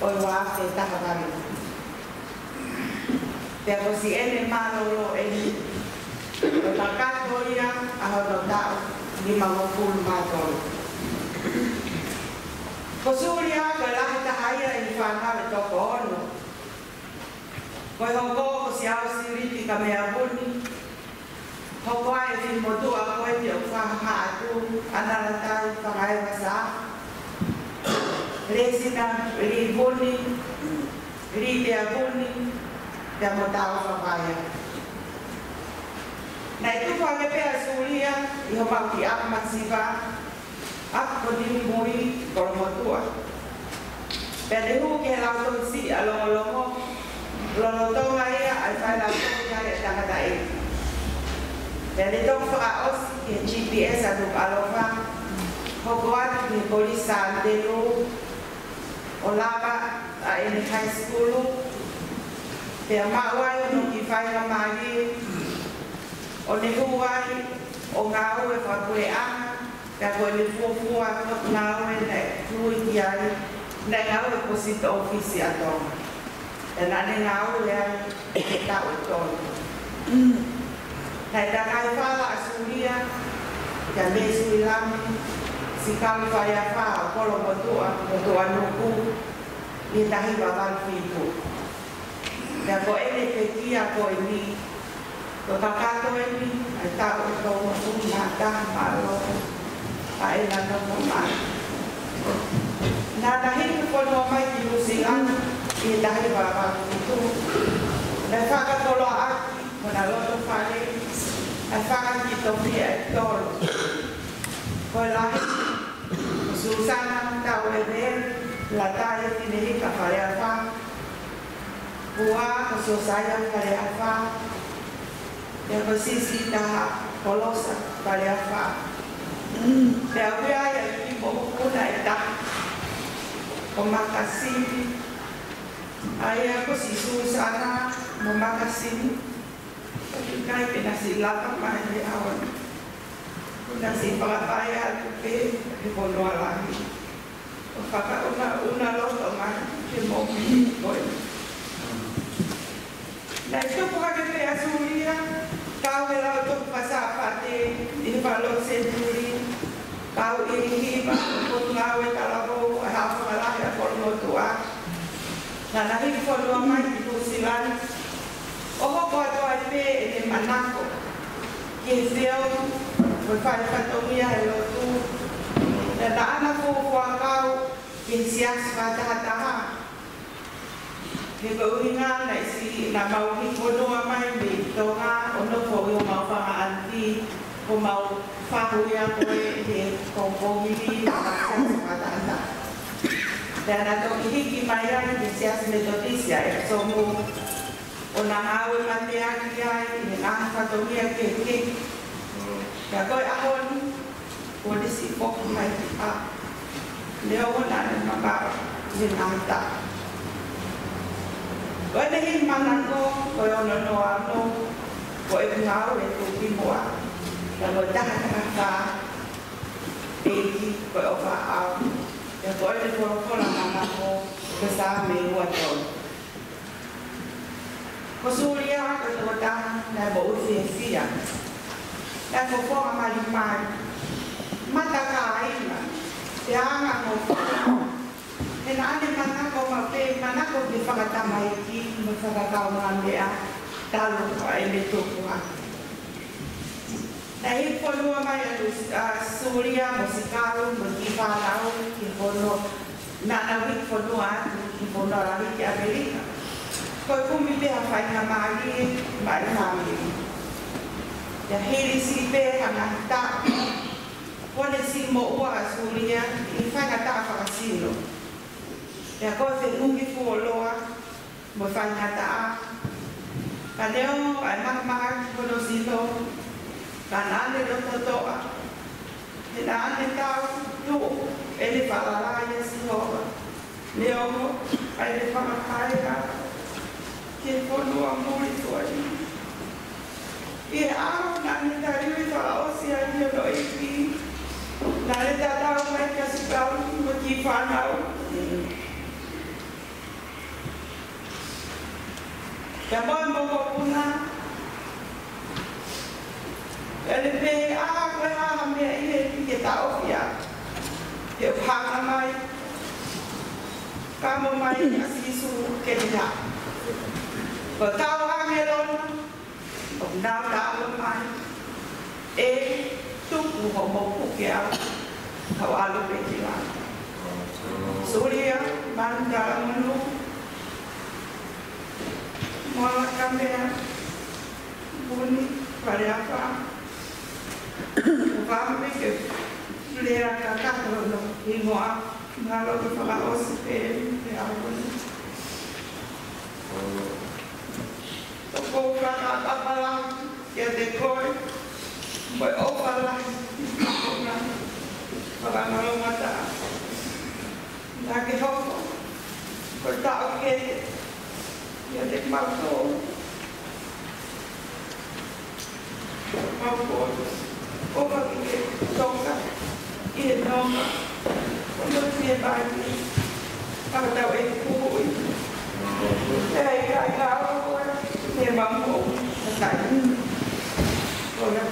ʻo e ua afe taha valu. Pea ko siʻene mālōlō eni, ʻo kakato ia ʻa hono taʻu nimangofulu mā tolu. Ko Sulia ko e lahi taha ia ʻi he fānau ʻe toko ono. Ko e hoko ko Siaosi Liti Kamea Vuni, hoko ai e finemotuʻa ko eni ʻoku fakahaʻatu, ʻAna Latai Fakaeva Sā, Lesina Li Vuni, Li Pea Vuni, pea mo Tau Fakaea. Naʻe tupu hake pē ʻa Sulia ʻi homau kiʻi ʻapi masiva, ʻapi ko Niumui, Kolomotuʻa. Pea ne hū ki he lautohi siʻi ʻa Longolongo, lolotonga ia ʻa e fai lautohi ʻa e tangataʻeiki. Pea ne toki fakaʻosi ki he G P S ʻa Nukuʻalofa, hoko atu ki he Kolisi Sānitelū, ʻo lava ʻa ʻene high school, pea maʻu ai hono kiʻi faingamālie ʻo ne hū ai ʻo ngāue fakapuleʻanga, pea ko ʻene fuofua potungāue naʻe tui ki ai, naʻe ngāue post office ʻa Tonga. Pea naʻa ne ngāue ai ʻi he taʻu ʻe tolu. Naʻe takai fala ʻa Sulia kia Mei Suilami Sikalu Faleafa ʻo Kolomotuʻa, Motuʻanuku, ʻi he taha hiva valu fitu. Pea ko ʻene pekia ko eni, ko e kakato eni ʻa e taʻu ʻe tolungofulu mā taha, mālō ʻa ʻena nofo mai. Naʻa na hiki fonua mai ki Nuʻu Sila ʻi he taha hiva valu fitu. Naʻe fakakoloa ʻaki mo hona loto fale ʻa e fanga kiʻi tofiʻa ʻe tolu. Ko e lahi ko Susana Taueve Latai Finehika Faleafa, ua ko Siosaia Faleafa, pea ko e siʻisiʻi taha ko Losa Faleafa. Pea ʻoku ʻi ai ʻa e kiʻi mokopuna ʻe taha ko Makasini, ʻa ia ko Susana mo Makasini. ʻOku ʻikai ke na siʻi laka mai he ʻaho ni. Kuo na siʻi fakafai atu pē he fonua lahi. ʻO fakaʻunaʻuna loto mai he moʻui ko eni. Naʻe tupu hake pē ʻa Sulia, kau he lautohi faka-Sāpate ʻi he falelotu Senituli, kau ʻi he hiva ʻo e Potungāue Talavou ʻa e Haʻofanga Lahi ʻa Kolomotuʻa. Naʻa na hiki fonua mai ki Nuʻu Sila ni, ʻo hoko atu ai pē ʻene manako ki he feohi mo e fai fatongia ʻa e lotu. Pea naʻa na fuofua kau ki he siasi fakatahataha. He ko e ʻuhinga naʻe siʻi, naʻa mau hiki fonua mai mei Tonga ʻo nofo ʻi homau fanga ʻaniti, ko homau fahu ia ko ē he Kōpohili, ʻa e siasi fakatahataha. Pea na toki hiki mai ai ki he Siasi Metotisi ʻa ʻEpisomu, ʻo na ngāue mateaki ai ʻi he ngaahi fatongia kehekehe. Pea ko e ʻaho ni, kuo ne siʻi foki mai ki ʻapi, neongo naʻa ne mamaʻo ʻi he ngaahi taʻu. Ko ʻene hiva manako ko e ono noa ono, ko ʻeku ngāue tuʻukimuʻa, pea ko e taha taha fā, ʻEiki ko e ʻofa ʻaʻau, pea ko ʻene folofola manako ko e Saame ua tolu. Ko Sulia ko e tokotaha naʻe moʻui fiefia. Naʻe fofonga malimali, matakāinga, pea anga ngofua. He naʻa ne manako maʻu pē, manako ke fakatamaiki mo fakakaungāmeʻa talu ʻa ʻene tupu hake. Naʻe hiki fonua mai ʻa Lu-, ʻa Sulia mo Sikalu mo e kiʻi fānau ki hono, naʻa nau hiki fonua atu ki he fonua lahi ki ʻAmelika. Ko e kumi pē ha faingamālie maʻa e fāmili. Pea hili siʻi pē ha ngaahi taʻu, kuo ne siʻi moʻua ʻa Sulia ʻi he faingataʻa fakasino. Pea ko e fenuki fuoloa mo e faingataʻa, ka neongo ʻa e mahamahaki hono sino, ka naʻa ne loto toʻa, he naʻa ne tautuʻu ʻene falala ʻia Sihova, neongo ʻa ʻene fakakaila ki he fonua muli tuai. ʻI he ʻaho naʻa ne taliui fakaʻosi ai hono ʻeiki, naʻa ne tatau mai kia Sikauli mo e kiʻi fānau. Pea mo e mokopuna, ʻo ne pehē, ʻa, ko e hā ha meʻa ʻi heni ke taʻofi au? He ʻoku hanga mai, ka mo mai ʻa Sīsū ke ne haʻu. Ko e kau ʻāngelo na, ʻoku nau tala mai, ʻe tuku hoʻomou puke au, kau ʻalu pē ki lalo. Sulia, Manu Talamonū, Moala Kamea, Puni, Faleafa, ʻo vame ke lea kakato hono hingoa, mahalo ko e fakaʻosi pē eni, pea ko eni. ʻOku ou fakapapālangi kiate koe, mo e ʻofa lahi, ʻi he fakaʻaongaʻi fakangalongataʻa. Naʻa ke hoko ko e taʻokete kiate kimautolu. Mau ko, ʻofa ke ke toka ʻi he nonga ʻo e motuʻa ʻi he vaʻe ni. Fakatau e kuʻi. Pea ʻikai ngāue koe, he mau ko, kakai. Ko ia.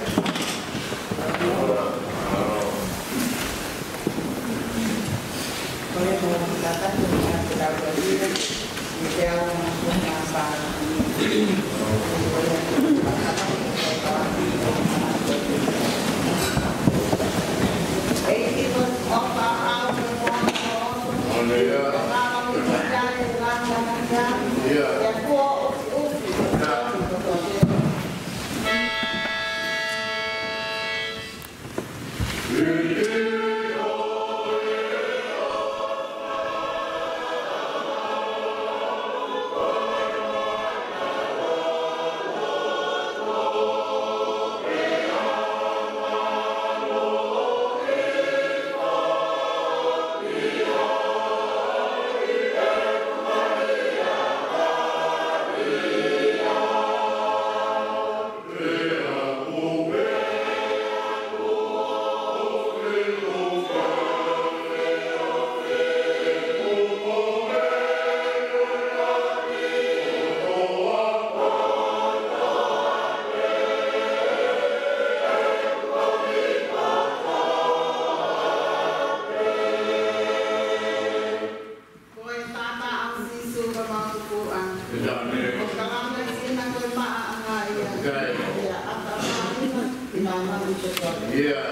Ko e tata ʻa Sīsū ka mau tuku ʻa. ʻIo, ʻameni. Ko e kalanga sina ko e maʻa ʻanga ia. ʻIo. Ia, ʻata ʻa ina, ʻi māmani kotoa. ʻIo.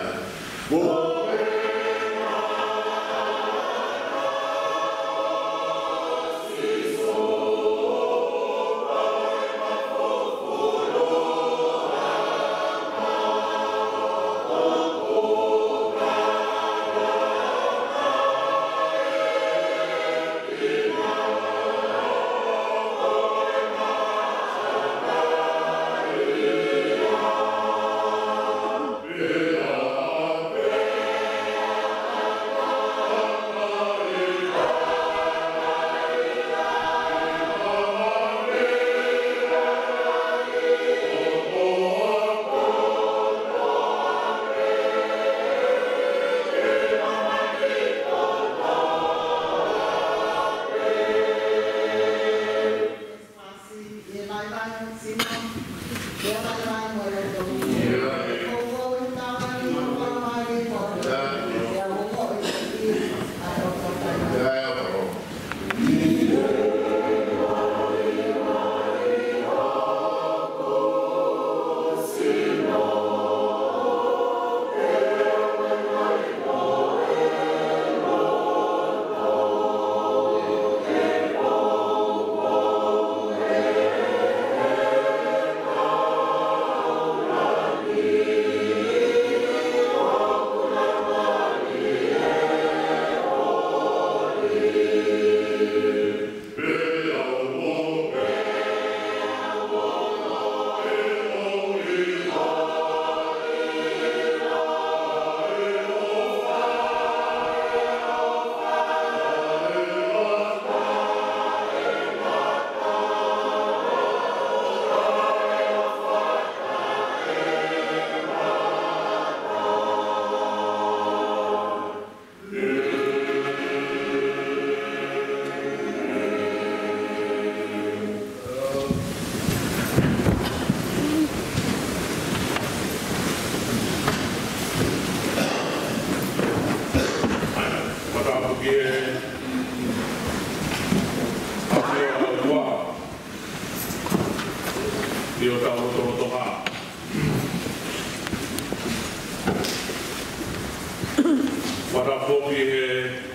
Fakatapu ki he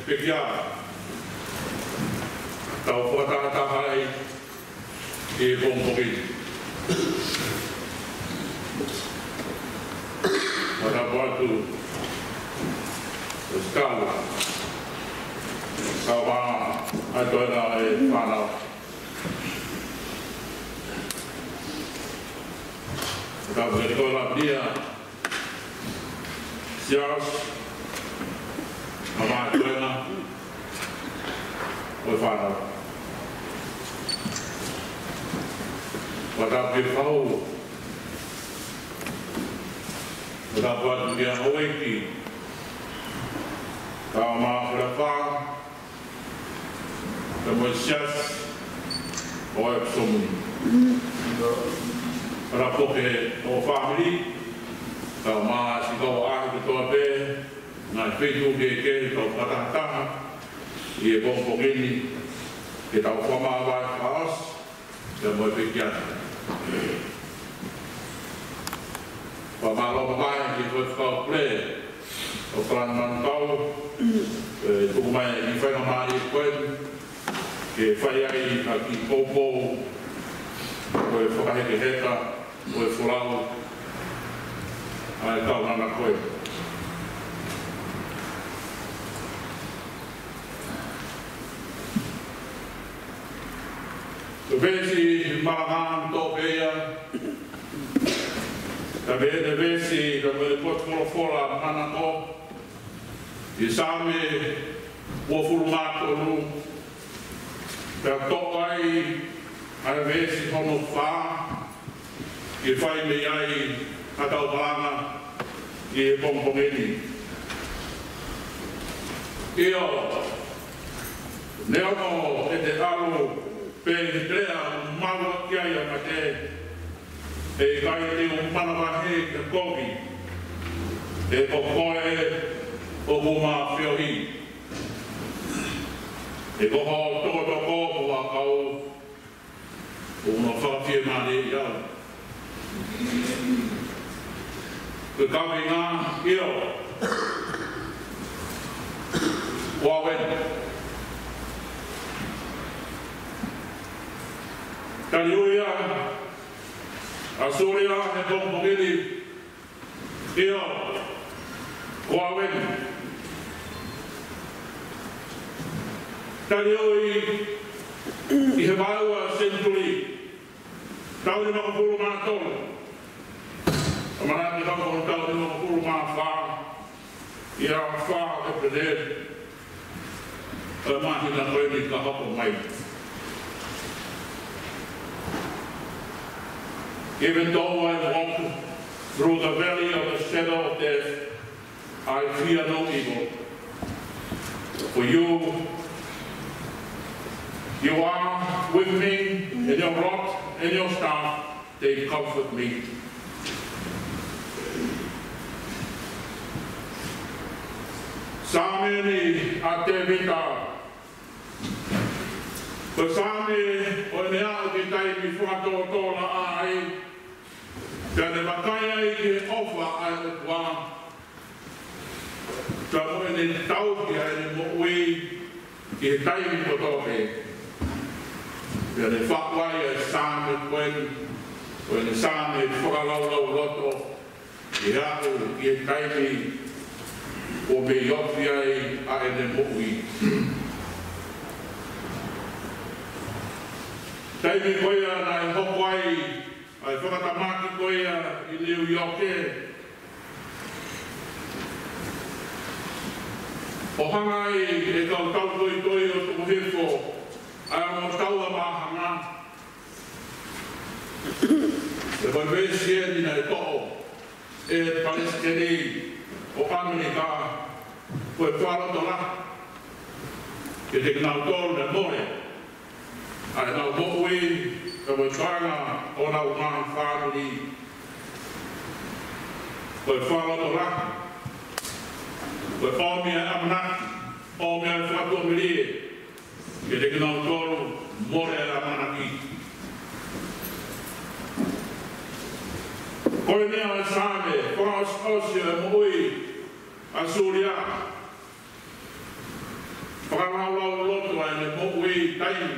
pekia. Tau fakatahataha ai ʻi he pongipongi ni. Fakatapu atu ʻa e kau, kau ʻa e toenga ʻo e fānau. Fakatapu ki he toenga ʻo e fānau. Siaosi, ʻa e toenga ʻo e fānau. Fakatapu ki he fau. Fakatapu atu ki he houʻeiki, kau ʻa e fānau. Ka mo e siasi ʻo e Epsom ni. Fakatapu ki hoʻo fāmili, kau mo e siʻi kau ʻaʻahi kotoa pē, ngaahi feituʻu kehekehe ʻoku tau fakatahataha ʻi he pongipongi ni, ke tau fakamāvae fakaʻosi, pea mo e pekia. Fakamālō mai ki he Faifekau Pule ʻo Kalani Manukau, ʻe tuku mai e faingamālie ko eni, ke fai ai ha kiʻi poupou, ko e fakahekeheka, ko e folau, ʻa e kaunanga ko ē. Ko e veesi malanga ʻoku toʻo pē ia, ka ko e veesi, ka ko e potu folofola manako, ʻi he Saame uofulu mā tolu, pea toʻo ai ʻa e veesi hono fā, ke fai mei ai ʻetau malanga ʻi he pongipongi ni. ʻIo, neongo ʻete ʻalu pē ʻi he lea ʻoku maʻu ki ai ʻa e mate, ʻe ʻikai te u manavahē ki he kovi, he ko koe ʻoku ma feohi. He ko hoʻo tokotoko mo e kau ʻoku ma fakafiemālieʻi au. Ko e kaveinga, ʻio, ko au eni. Taliui ʻa ʻAsūlia he pongipongi ni, ʻio, ko au eni. Taliui ʻi he vaeua senituli, taʻu nimangofulu mā tolu. ʻAmanaki ʻe hoko ʻo taʻu nimangofulu mā fā, ʻi he fā ʻEpeleli ʻo e māhina ko eni ka hoko mai. Even though I walk through the valley of the shadow of death, I fear no evil. For you, you are with me, and your rod and your staff, they comfort me. Saame ni ʻa Tēvita. Ko e saame ʻo ʻene aʻu ki he taimi fakatōtōlaʻā ai, pea ne vakai ai ki he ʻofa ʻa e ʻOtua, pea mo ʻene tauhi ʻa ʻene moʻui ki he taimi kotoa pē. Pea ne faʻu ai ʻa e saame ko eni, ko ʻene saame fakalaulauloto, ʻi he aʻu ki he taimi ʻoku mei ofi ai ʻa ʻene moʻui. Taimi ko ia naʻe hoko ai ʻa e fakatamaki ko ia ʻi Niu ʻIoke, ʻo hanga ai ʻe he kau tautoitoi ʻo Tukuhifo ʻa e ongo taua māhanga, ʻe ko e veesi eni naʻe toʻo ʻe he Palesiteni ʻo ʻAmelika, ko e fakalotolahi kiate kinautolu naʻe mole ʻa ʻenau moʻui, pea mo e toenga ʻo honau ngaahi fāmili. Ko e fakalotolahi, ko e ʻomi ʻa e ʻamanaki, ʻomi ʻa e fakatuʻamelie kiate kinautolu mole ʻa e ʻamanaki. Ko eni ʻa e saame fakaʻosiʻosi ʻo e moʻui ʻa ʻAsūlia. Fakalaulauloto ʻa ʻene moʻui taimi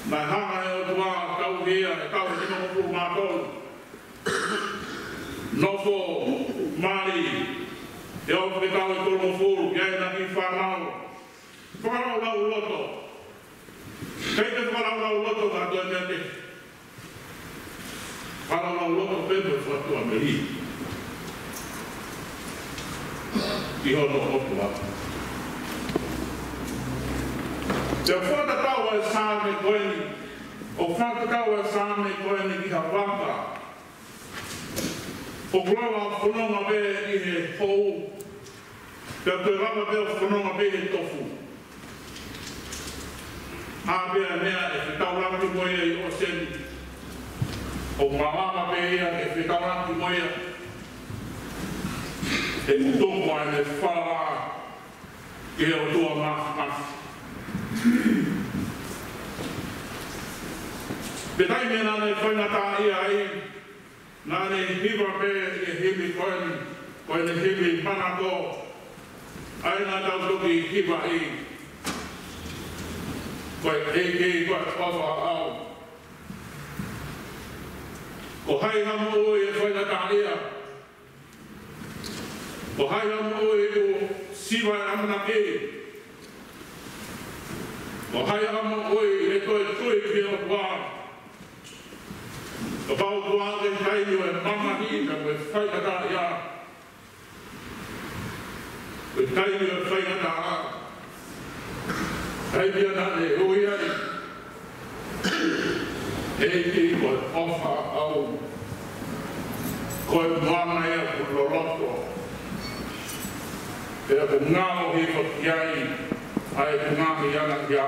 naʻe hanga ʻe he ʻOtua ʻo tauhi ia ʻi he taʻu ʻe nimangofulu mā tolu. Nofo mali ʻi he ʻaho fakataʻu ʻe tolungofulu, ʻi ai ʻena kiʻi fānau. Fakalaulauloto. ʻIkai ke fakalaulauloto ka toe meʻa kehe. Fakalaulauloto pē mo e fakatuʻamelie ʻi hono ʻOtua. Pea fakatatau ʻa e Saame ko eni, ʻo fakatatau ʻa e Saame ko eni ki ha vaka ʻoku lava ʻo fononga pē ʻi he hou, pea toe lava pē ʻo fononga pē ʻi he tofu. ʻA e meʻa ʻe fetaulaki mo ia ʻi ʻōseni, ʻoku malava pē ia ke fetaulaki mo ia, he ʻoku tuku ʻene falala ki he ʻOtua Māfimafi. Pea taimi naʻa ne faingataʻaʻia ai, naʻa ne hiva pē ʻi he himi ko eni, ko ʻene himi manako, ʻa ia naʻa tau toki hivaʻi ko e ʻEiki ko e ʻOfa ʻaʻau. Ko hai ha moʻui ʻe faingataʻaʻia? Ko hai ha moʻui ʻoku siva e ʻamanaki? Ko hai ha moʻui ʻe toe tui ki he ʻOtua? Kapau ʻoku ʻi ai ha taimi ʻo e mamahi pea mo e faingataʻaʻia, ko e taimi ʻo e faingataʻa, taimi ia naʻa ne ui ai ʻEiki ko e ʻOfa ʻaʻau. Ko e moana ia ʻoku loloto, pea ʻoku ngalo hifo ki ai ʻa ʻeku ngaahi anakia.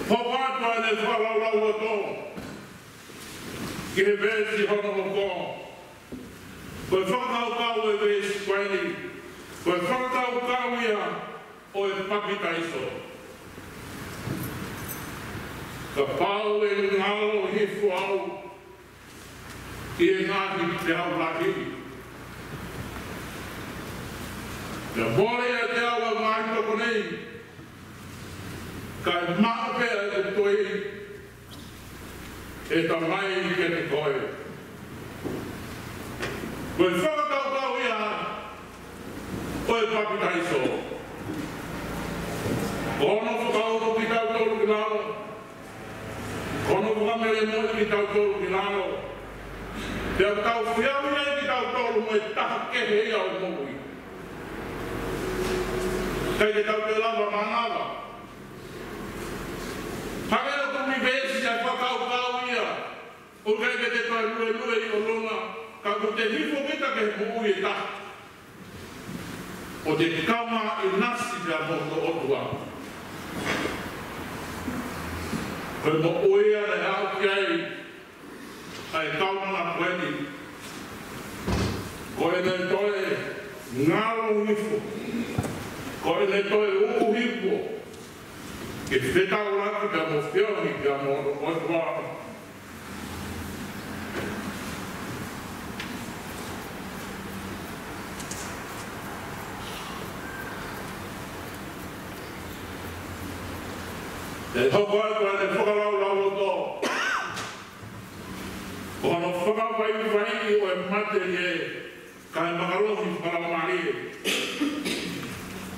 Hoko atu ʻa ʻene fakalaulauloto ki he veesi hono hoko. Ko e fakakaukau ʻo e veesi ko eni, ko e fakakaukau ia ʻo e papitaiso. Kapau ʻe ngalo hifo au ʻi he ngaahi peau lahi, pea mole ʻiate au ʻa e ngaahi tokoni, kae maʻu pē ʻa e toi, ʻe Tamai, kiate koe. Ko e fakakaukau ia ʻo e papitaiso. Ko hono fakauku kitautolu ki lalo, ko hono fakamolemoleʻi kitautolu ki lalo, pea tau feohi ai kitautolu mo e taha kehe ia ʻo e moʻui. ʻIkai ke tau toe lava ʻo mānava. Hangē ʻoku ʻi ai e veesi ʻoku fakakaukau ia ʻoku ʻikai ke te toe luelue ʻi ʻolunga, ka ʻoku te hifo kita ki he moʻui ʻe taha, ʻo te kaungā ʻinasi pea mo e ʻOtua. Ko e moʻui ia naʻe aʻu ki ai ʻa e kaunanga ko eni, ko ʻene toe ngalo hifo, ko ʻene toe uku hifo, ke fetaulaki pea mo feohi pea mo hono ʻOtua. ʻE hoko atu ʻa ʻene fakalaulauloto ko hono fakavaivaiʻi ʻo e matelie kae makalohi fakalaumālie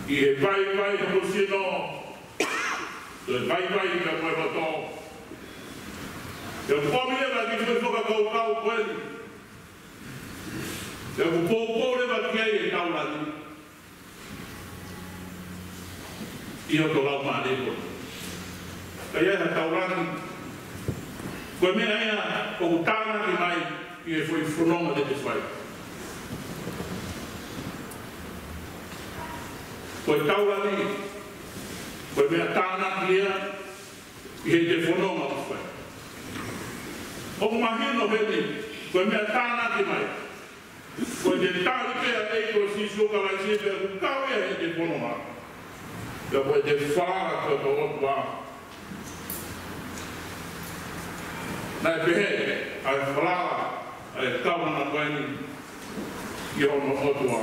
ʻi he vaivai hono sino, toe vaivai pea mo e loto. Pea ʻoku ʻomi leva e kiʻi fakakaukau ko eni, pea ʻoku poupou leva ki ai e taulani ʻi hoto laumālie ko ē. Ka ʻi ai ha taulani, ko e meʻa ia ʻoku tānaki mai ʻi he foʻi fononga te te fai. Ko e taulani, ko e meʻa tānaki ia ʻi heʻete fononga ʻoku fai. ʻOku mahino heni, ko e meʻa tānaki mai, ko ʻete tali pē ʻa e ʻEiki ko Sīsū Kalaisi pea ʻoku kau ia heʻete fononga. Pea ko ʻete falala ki hoto ʻOtua. Naʻe pehē ʻa e falala ʻa e kaunanga ko eni ki hono ʻOtua.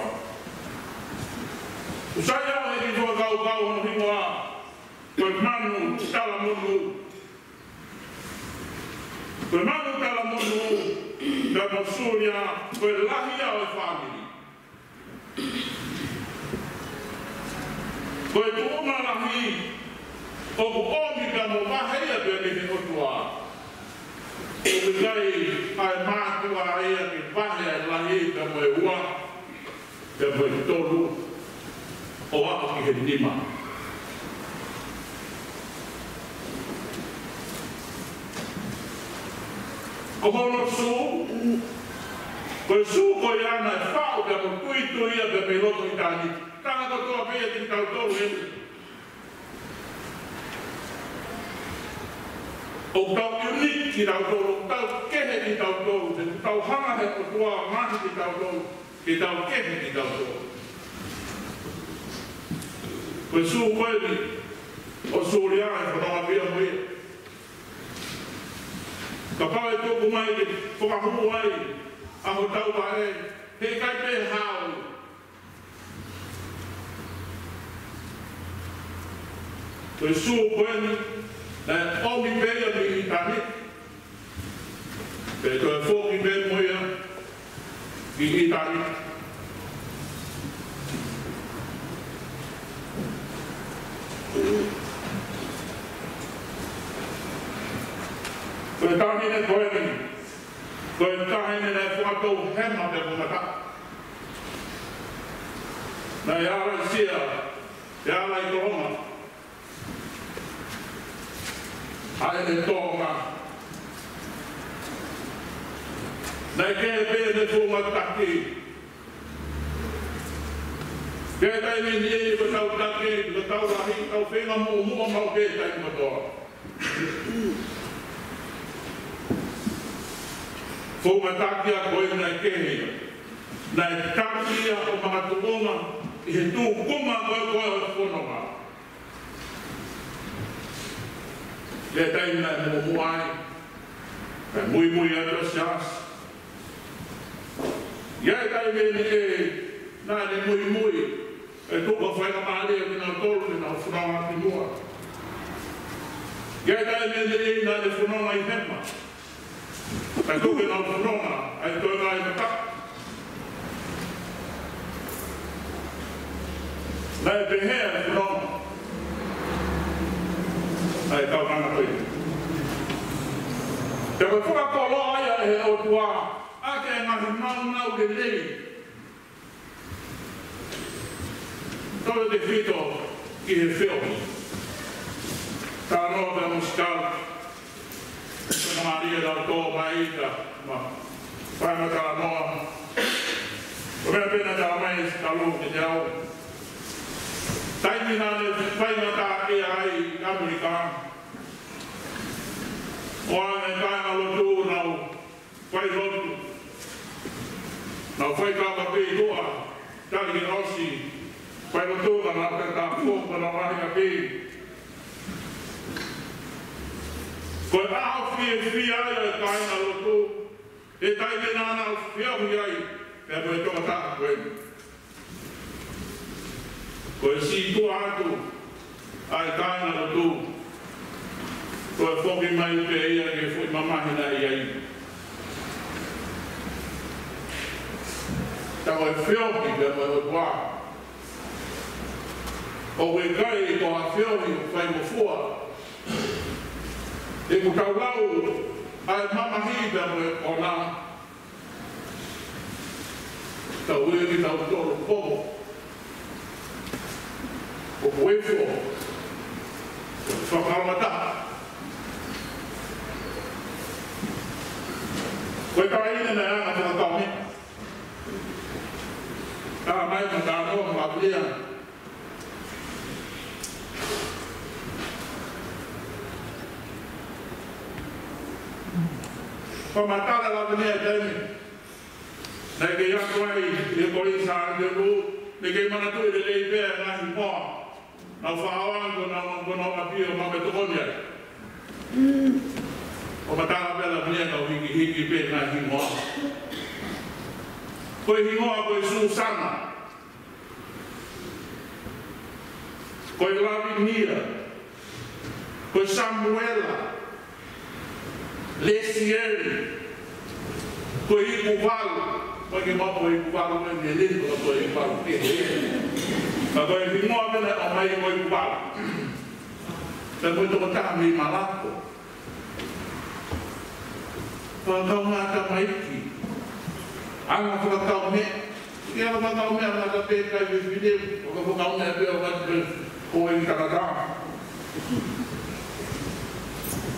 Sai au he kiʻi fakakaukau hono hingoa ko e manu talamonū. Ko e manu talamonū, pea mo Sulia, ko e lahi ia ʻo e fāmili. Ko e tuʻunga lahi ʻoku ʻomi pea mo vahe ia pea mei he ʻOtua. ʻOku ʻikai ʻa e mātuʻa ia ke vahe ʻa e lahi pea mo e ua, pea mo e tolu, ʻo aʻu ki he nima. Ko hono sū, ko e sū ko ia naʻe faʻu pea mo tuitui ia pea mei loto ʻitāniti. Taha kotoa pē ia kitautolu ē. ʻOku tau unique kitautolu, ʻoku tau kehe kitautolu, he ʻoku tau hanga he ʻOtua ʻo ngaohi kitautolu ke tau kehe kitautolu. Ko e sū ko eni ʻo Sulia ʻe fanongo pē ia mo ia. Kapau ʻe tuku mai ke fakahū ai ʻa hotau vaʻe, heʻikai pē hao. Ko e sū ko eni naʻe ʻomi pē ia mei ʻItali, pea toe foki pē mo ia ki ʻItali. Ko e taʻahine ko eni, ko e taʻahine naʻe fakatou hema pea mo mataʻu. Naʻe ala ʻi Sia, pea ala ʻi Tonga. ʻA ʻene Tonga. Naʻe kehe pē ʻene founga taki. Pea taimi ni ʻi he tau taki, ko e tau lahi, tau feinga muʻomuʻa maʻu pē taimi kotoa. Founga taki ia ko ē naʻe kehe ia. Naʻe taki ia ʻo makatuʻunga ʻi he tūkunga ko ē ko ē ʻo e fononga. ʻI he taimi naʻe muʻomuʻa ai, naʻe muimui atu ʻa Siaosi. ʻI he taimi ni ē, naʻa ne muimui, ʻe tuku ʻa e faingamālie ke nau tolu, ke nau fononga ki muʻa. ʻI he taimi ni ē, naʻa ne fononga ʻi hema. Kae tuku ke nau fononga ai toe ngai mata. Naʻe pehē ʻa e fononga ʻa e kaungana ko ē. Pea ko e fakakoloa ia ʻe he ʻOtua ʻaki e ngaahi nāunau lelei. Tau tefito ki he feohi. Talanoa pea mo Sikala. Ko e mālie lau tō mai ita ma fai ma talanoa. Ko e meʻa pē naʻe tala mai ʻe Sikala kiate au. Taimi naʻa ne faingataʻaʻia ai ʻi ʻAmelika, ʻoange kāingalotu nau fai lotu. Nau fai kapa pē tuʻa, tali ke ʻosi. Fai lotu ka nau pē ka fō, ka nau ahi ʻapi. Ko e ʻaho fiefia ia ʻo e kāingalotu, he taimi naʻa nau feohi ai pea mo e tokotaha ko eni. Ko e sītuʻa atu ʻa e kāingalotu, ko e foki mai pē ia ki he foʻi mamahi naʻe ʻi ai. Tā ko e feohi pea mo e ʻOtua. ʻOku ʻikai ko ha feohi ʻoku fai mo fua. ʻOku tau lau ʻa e mamahi pea mo e konga. Tau ui kitautolu pomo. ʻOku ʻi ai e fo. Fakamata. Ko e taʻahine naʻe anga fakakaumeʻa. Tala mai ma tano ma pia. Fakamatala Lavinia taimi naʻe kei ako ai ʻi he Kolisi ʻAngelū, naʻe kei manatuʻi lelei pē ʻa e ngaahi hingoa. Nau faʻa ʻoange ko honau, ko honau ʻapi ʻo mau ke tokoni ai. ʻO matala pē Lavinia kau hikihiki pē ngaahi hingoa. Ko e hingoa ko e Susana. Ko e Lavinia, ko e Samuela, Lesieli, ko e Ikuvalu, ko e ke mapo Ikuvalu, ko e Melino, ko e Ikuvalu ke he. Ka ko e hingoa pē naʻe ʻomai ko Ikuvalu. Pea mo e tokotaha mei Malako. Fakakaungā tamaiki. Anga fakakaungā. Ke anga fakakaungā, anga ka pē kai fefine. ʻO ka fakakaungā pē ʻo ka pē ko e takata.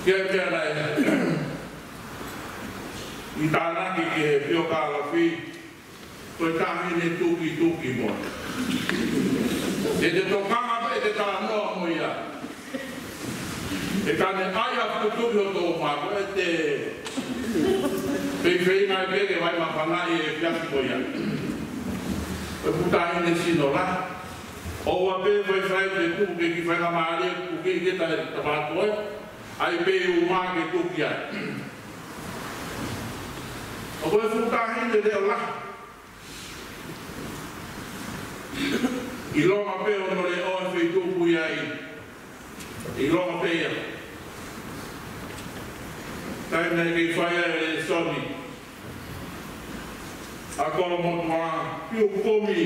Ke ke ala e. ʻI tānaki ke he pio ka lafi. Ko e taʻahine tukituki mo. ʻE te tokanga pē ʻe te talanoa mo ia. ʻE ka ne ʻai ha fuʻu tuki ʻo tō mā ko ʻe te feifeinga pē ke vai mafana ʻi he fiasi ko ia. Ko e fuʻu taʻahine sino lahi. ʻOua pē faifai ke tuku ke ki faingamālie tuki ke ta, ta pātoe. ʻAi pē ʻi ʻuma ke tuki ai. ʻO ko e fuʻu taʻahine leʻo lahi. ʻIlonga pē ʻo no le o e feituʻu ʻoku ʻi ai. ʻIlonga pē ia. Taimi naʻe kei fai ai e lēsoni ʻa Kolomotuʻa, piu kumi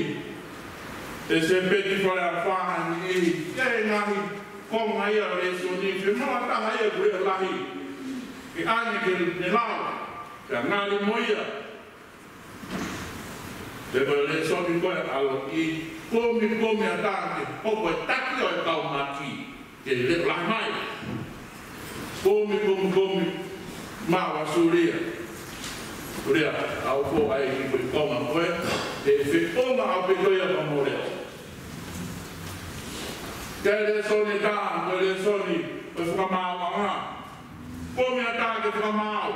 ʻe Sepeti Faleʻafa ha niʻihi, ʻi he ngaahi konga ia ʻo e lēsoni, ke maʻu ha taha ia ʻoku leʻo lahi. Ke ʻai ke ne lau, ke ngali mo ia. Pea ko e lēsoni ko e ʻaloʻi, kumi, kumi ʻatā ke hoko e taki ʻo e kau maki, ke leʻo lahi mai. Kumi, kumi, kumi, maʻu ʻa Sulia. Sulia, ʻa ʻoku ʻai ki he konga ko ē, ʻe feʻunga ʻaupito ia ka mo leʻo. Ko e lēsoni ʻe taha, ko e lēsoni, ko e fakamaauʻanga. Kumi ʻatā ke fakamaau.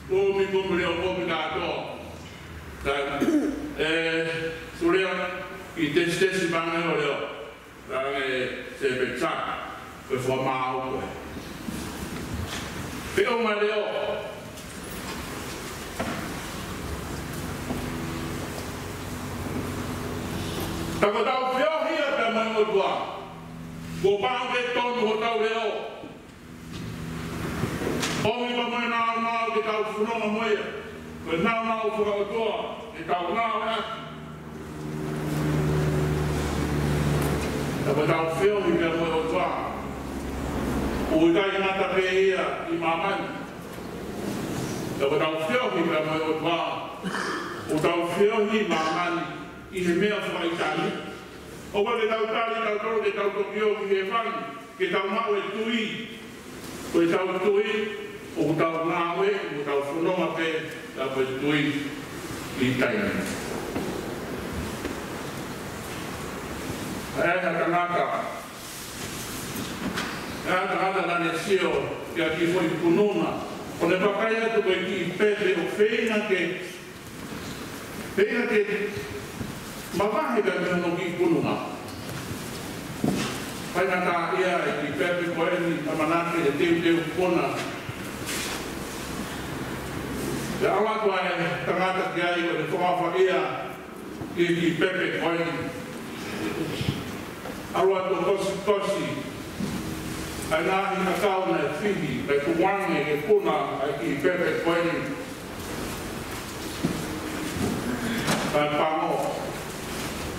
Kumi, kumi leʻo, kumi kātoa. Ka, ē, Sulia, ʻi tesitesi pē ange ʻo leʻo. Ka ange Sepeti, ko e fakamaau ko ē. Pea ʻomai leʻo. Ka ko ʻetau feohi ia pea mo e ʻOtua. Kuo pau ke tonu hotau leʻo. ʻOmi pea mo e nāunau ke tau fononga mo ia. Ko e nāunau fakaʻotua ke tau ngāueʻaki. Ka ko ʻetau feohi pea mo e ʻOtua. ʻOku ʻikai ngata pē ia ʻi māmani. Ka ko ʻetau feohi pea mo e ʻOtua. ʻOku tau feohi ʻi māmani ʻi he meʻa fakaʻitāniti. ʻOua ke tau tali, tau tolo, ke tau toki ō ki hēvani. Ke tau maʻu e tui, ko ʻetau tui, ʻoku tau ngāue, ʻoku tau fononga pē, ka ko e tui ʻi taimi. ʻE ha tangata, ʻe ha tangata naʻa ne sio ki ha kiʻi foʻi pununga, ʻo ne vakai atu ko e kiʻi pepe ʻo feinga ke Pea ke mavahe pē mei hono kiʻi pununga. Faingataʻaʻia e kiʻi pepe ko eni, ʻamanaki ke teuteu kona. Pea ʻalu atu ʻa e tangata ki ai ʻo ne fakaʻapaʻapa ki he kiʻi pepe ko eni. ʻAlu atu ʻo kosikosi ʻa e ngaahi ʻakau naʻe fihi, kae tukuange ke puna ʻa e kiʻi pepe ko eni. Kae pango,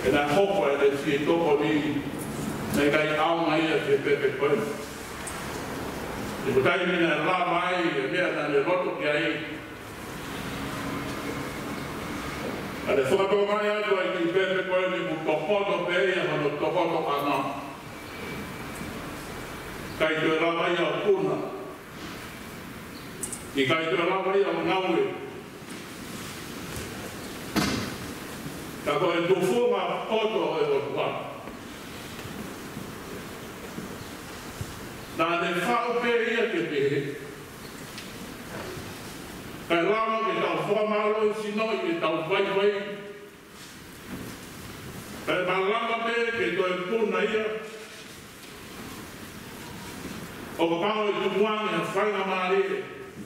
ʻe naʻe hoko ʻa e siʻi tokoni, naʻe ʻikai ʻaonga ia ki he pepe ko eni. He ko e taimi naʻe lava ai e meʻa naʻa ne loto ki ai, ʻa e fakatokangaʻi atu ʻa e kiʻi pepe ko eni kuo tokoto pē ia hono tokoto ʻana. ʻIkai toe lava ia ʻo puna. ʻIkai toe lava ia ʻo ngāue. Ka ko e tufunga poto ʻo e ʻOtua. Naʻa ne faʻu pē ia ke pehē. Kae lava ke tau fakamālohisinoʻi ʻetau vaivai. Kae malava pē ke toe puna ia. ʻO kapau ʻe tukuange ha faingamālie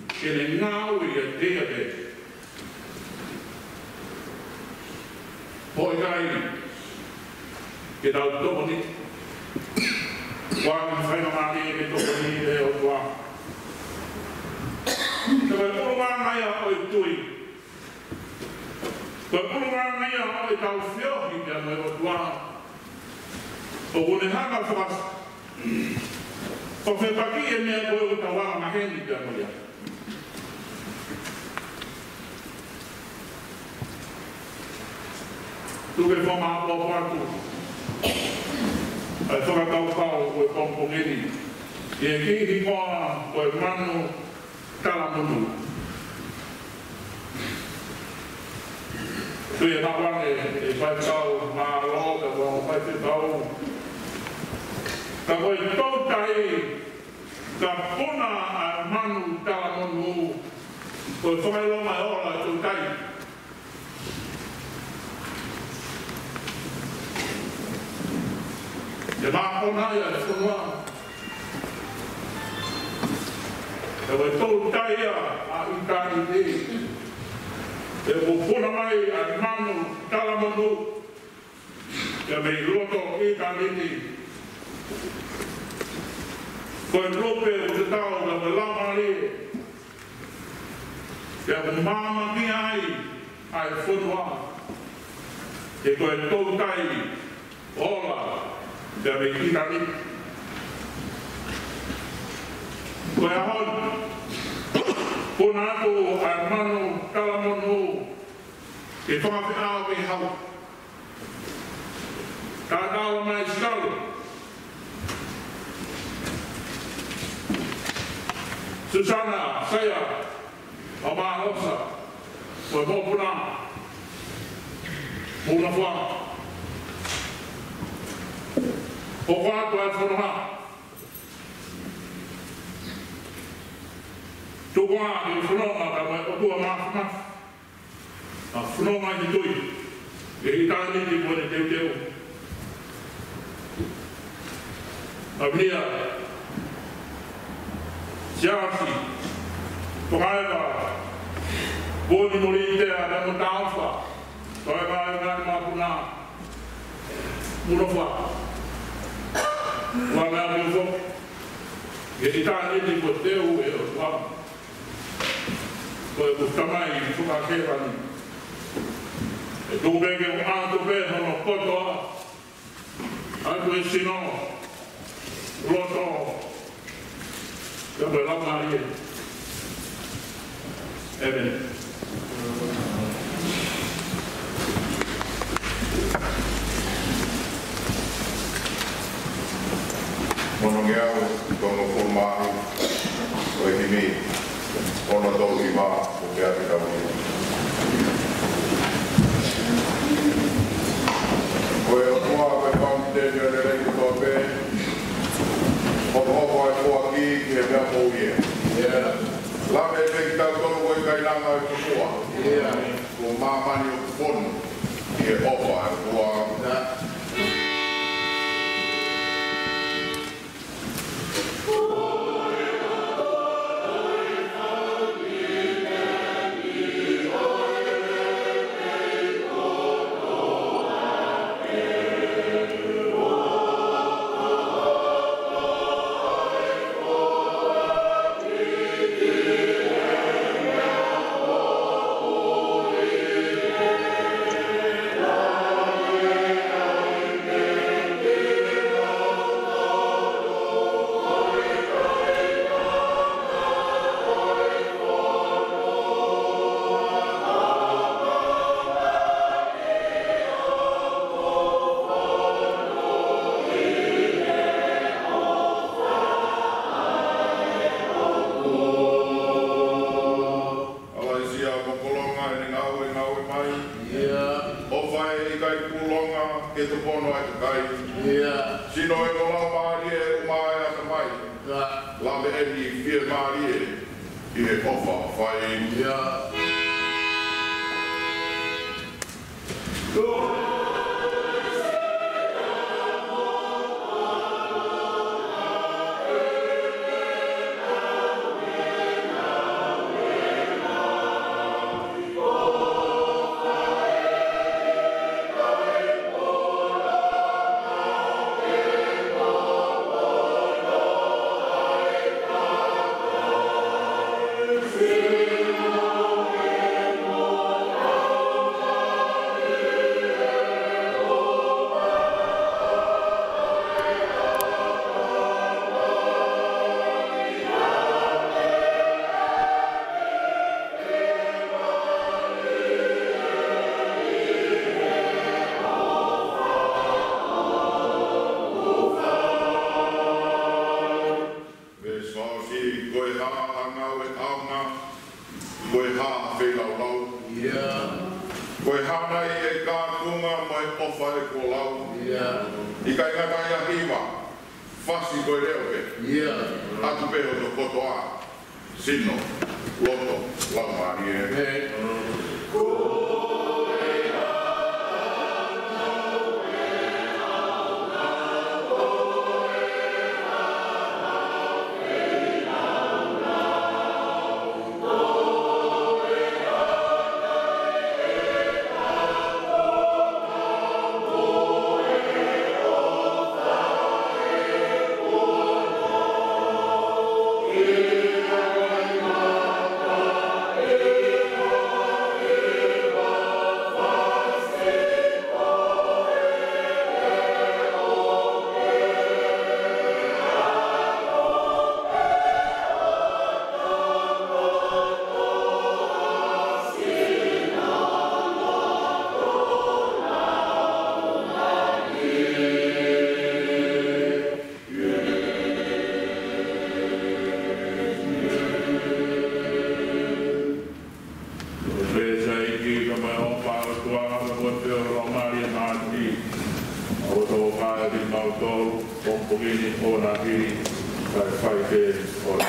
ke ne ngāue ʻiate ia pē. Pea ʻikai ke tau tokoni. Ko e faingamālie ke tokoni ʻe ʻOtua. Ko e ʻulungaanga ia ʻo e tui. Ko e ʻulungaanga ia ʻo ʻetau feohi pea mo e ʻOtua. ʻOku ne hanga faka-, fakafepakiʻi e meʻa ko ē ʻoku tau angamaheni pea mo ia. Tuku ke u fakamāʻopoʻopo atu ʻa e fakakaukau ʻo e pongipongi ni, ʻi he kiʻi hingoa ko e manu talamonū. Tuku ke u ʻoange e faifekau, mālō, ka ko e faifekau. Ka ko e toutai, ka puna ʻa e manu talamonū, ko e fakaʻilonga ʻo e ola ʻo e toutai. ʻE mākona ia ʻe he fonua. Ko e toutai ia ʻa ʻitāniti. ʻE pupuna mai ʻa e manu talamonū ia mei loto ʻitāniti. Ko e lupe ʻoku tatau mo e laumālie. Pea ʻoku māmani ai ʻa e fonua. He ko e toutai ola ia mei ʻitāniti. Ko e ʻaho ni, puna atu ʻa e manu talamonū ke fakafeʻao ke hau. Ka tau mai Sikalu. Susana, Saia, ʻo Māhosa, ko e mokopuna. Muna fua. Hoko atu ʻa e fononga. Tuku ā ʻa e fononga ka mai ʻOtua Māfimafi. ʻA e fononga ʻi he tui, ʻi he ʻitāniti kuo ne teuteu. ʻA Mia, Siasi, Tokaeva, Boni Molitea, Namo Taufa, Tokaeva, Ngai Mapuna, Munofa, Wana Mufo, ʻi he ʻitāniti kuo teu ʻe he ʻOtua. Ko e ʻOtua Tamai ʻoku ʻi hēvani. ʻE tuku pē ke ʻoatu pē hono kotoa. ʻOatu e sino, loto, pea mo e laumālie. ʻĒmeni. Mono ngeau, tolungofulu mā hiva, ʻo e himi, ono tolu hiva, ʻo pea ki tau ia. Ko e ʻOtua, ko e Fakamoʻui ʻo e lelei kotoa pē, ʻoku ʻofa ʻa e foaki ki he meʻa moʻui ē. Lave pē kitautolu ko e kainanga ʻo e tupua. Ko māmani ʻoku fonu ʻi he ʻofa ʻa e ʻOtua. ʻAlaisia mo Kolonga ʻene ngāue, ngāue mai. ʻOfa ʻe ʻikai pūlonga ke topono ʻa e kakai. Sino ʻe mo laumālie ʻe ʻuma ʻa e ʻatamai. Lave eni fiemālie ʻi he ʻofa fai. Ko e hā nai ʻa e kātoanga mo e ʻofa ʻe kuo lau? ʻIkai ngata ai ʻa e hiva, fasi ko e leo pē. ʻOatu pē hoto kotoa, sino, loto, laumālie. Pea sai ki ka mai o pa o tua ka mo te o lo mari na ti. O to ka e di mau to o pokini o na ki ka fai te o na.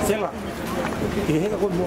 Senga. Ke heka ko mo.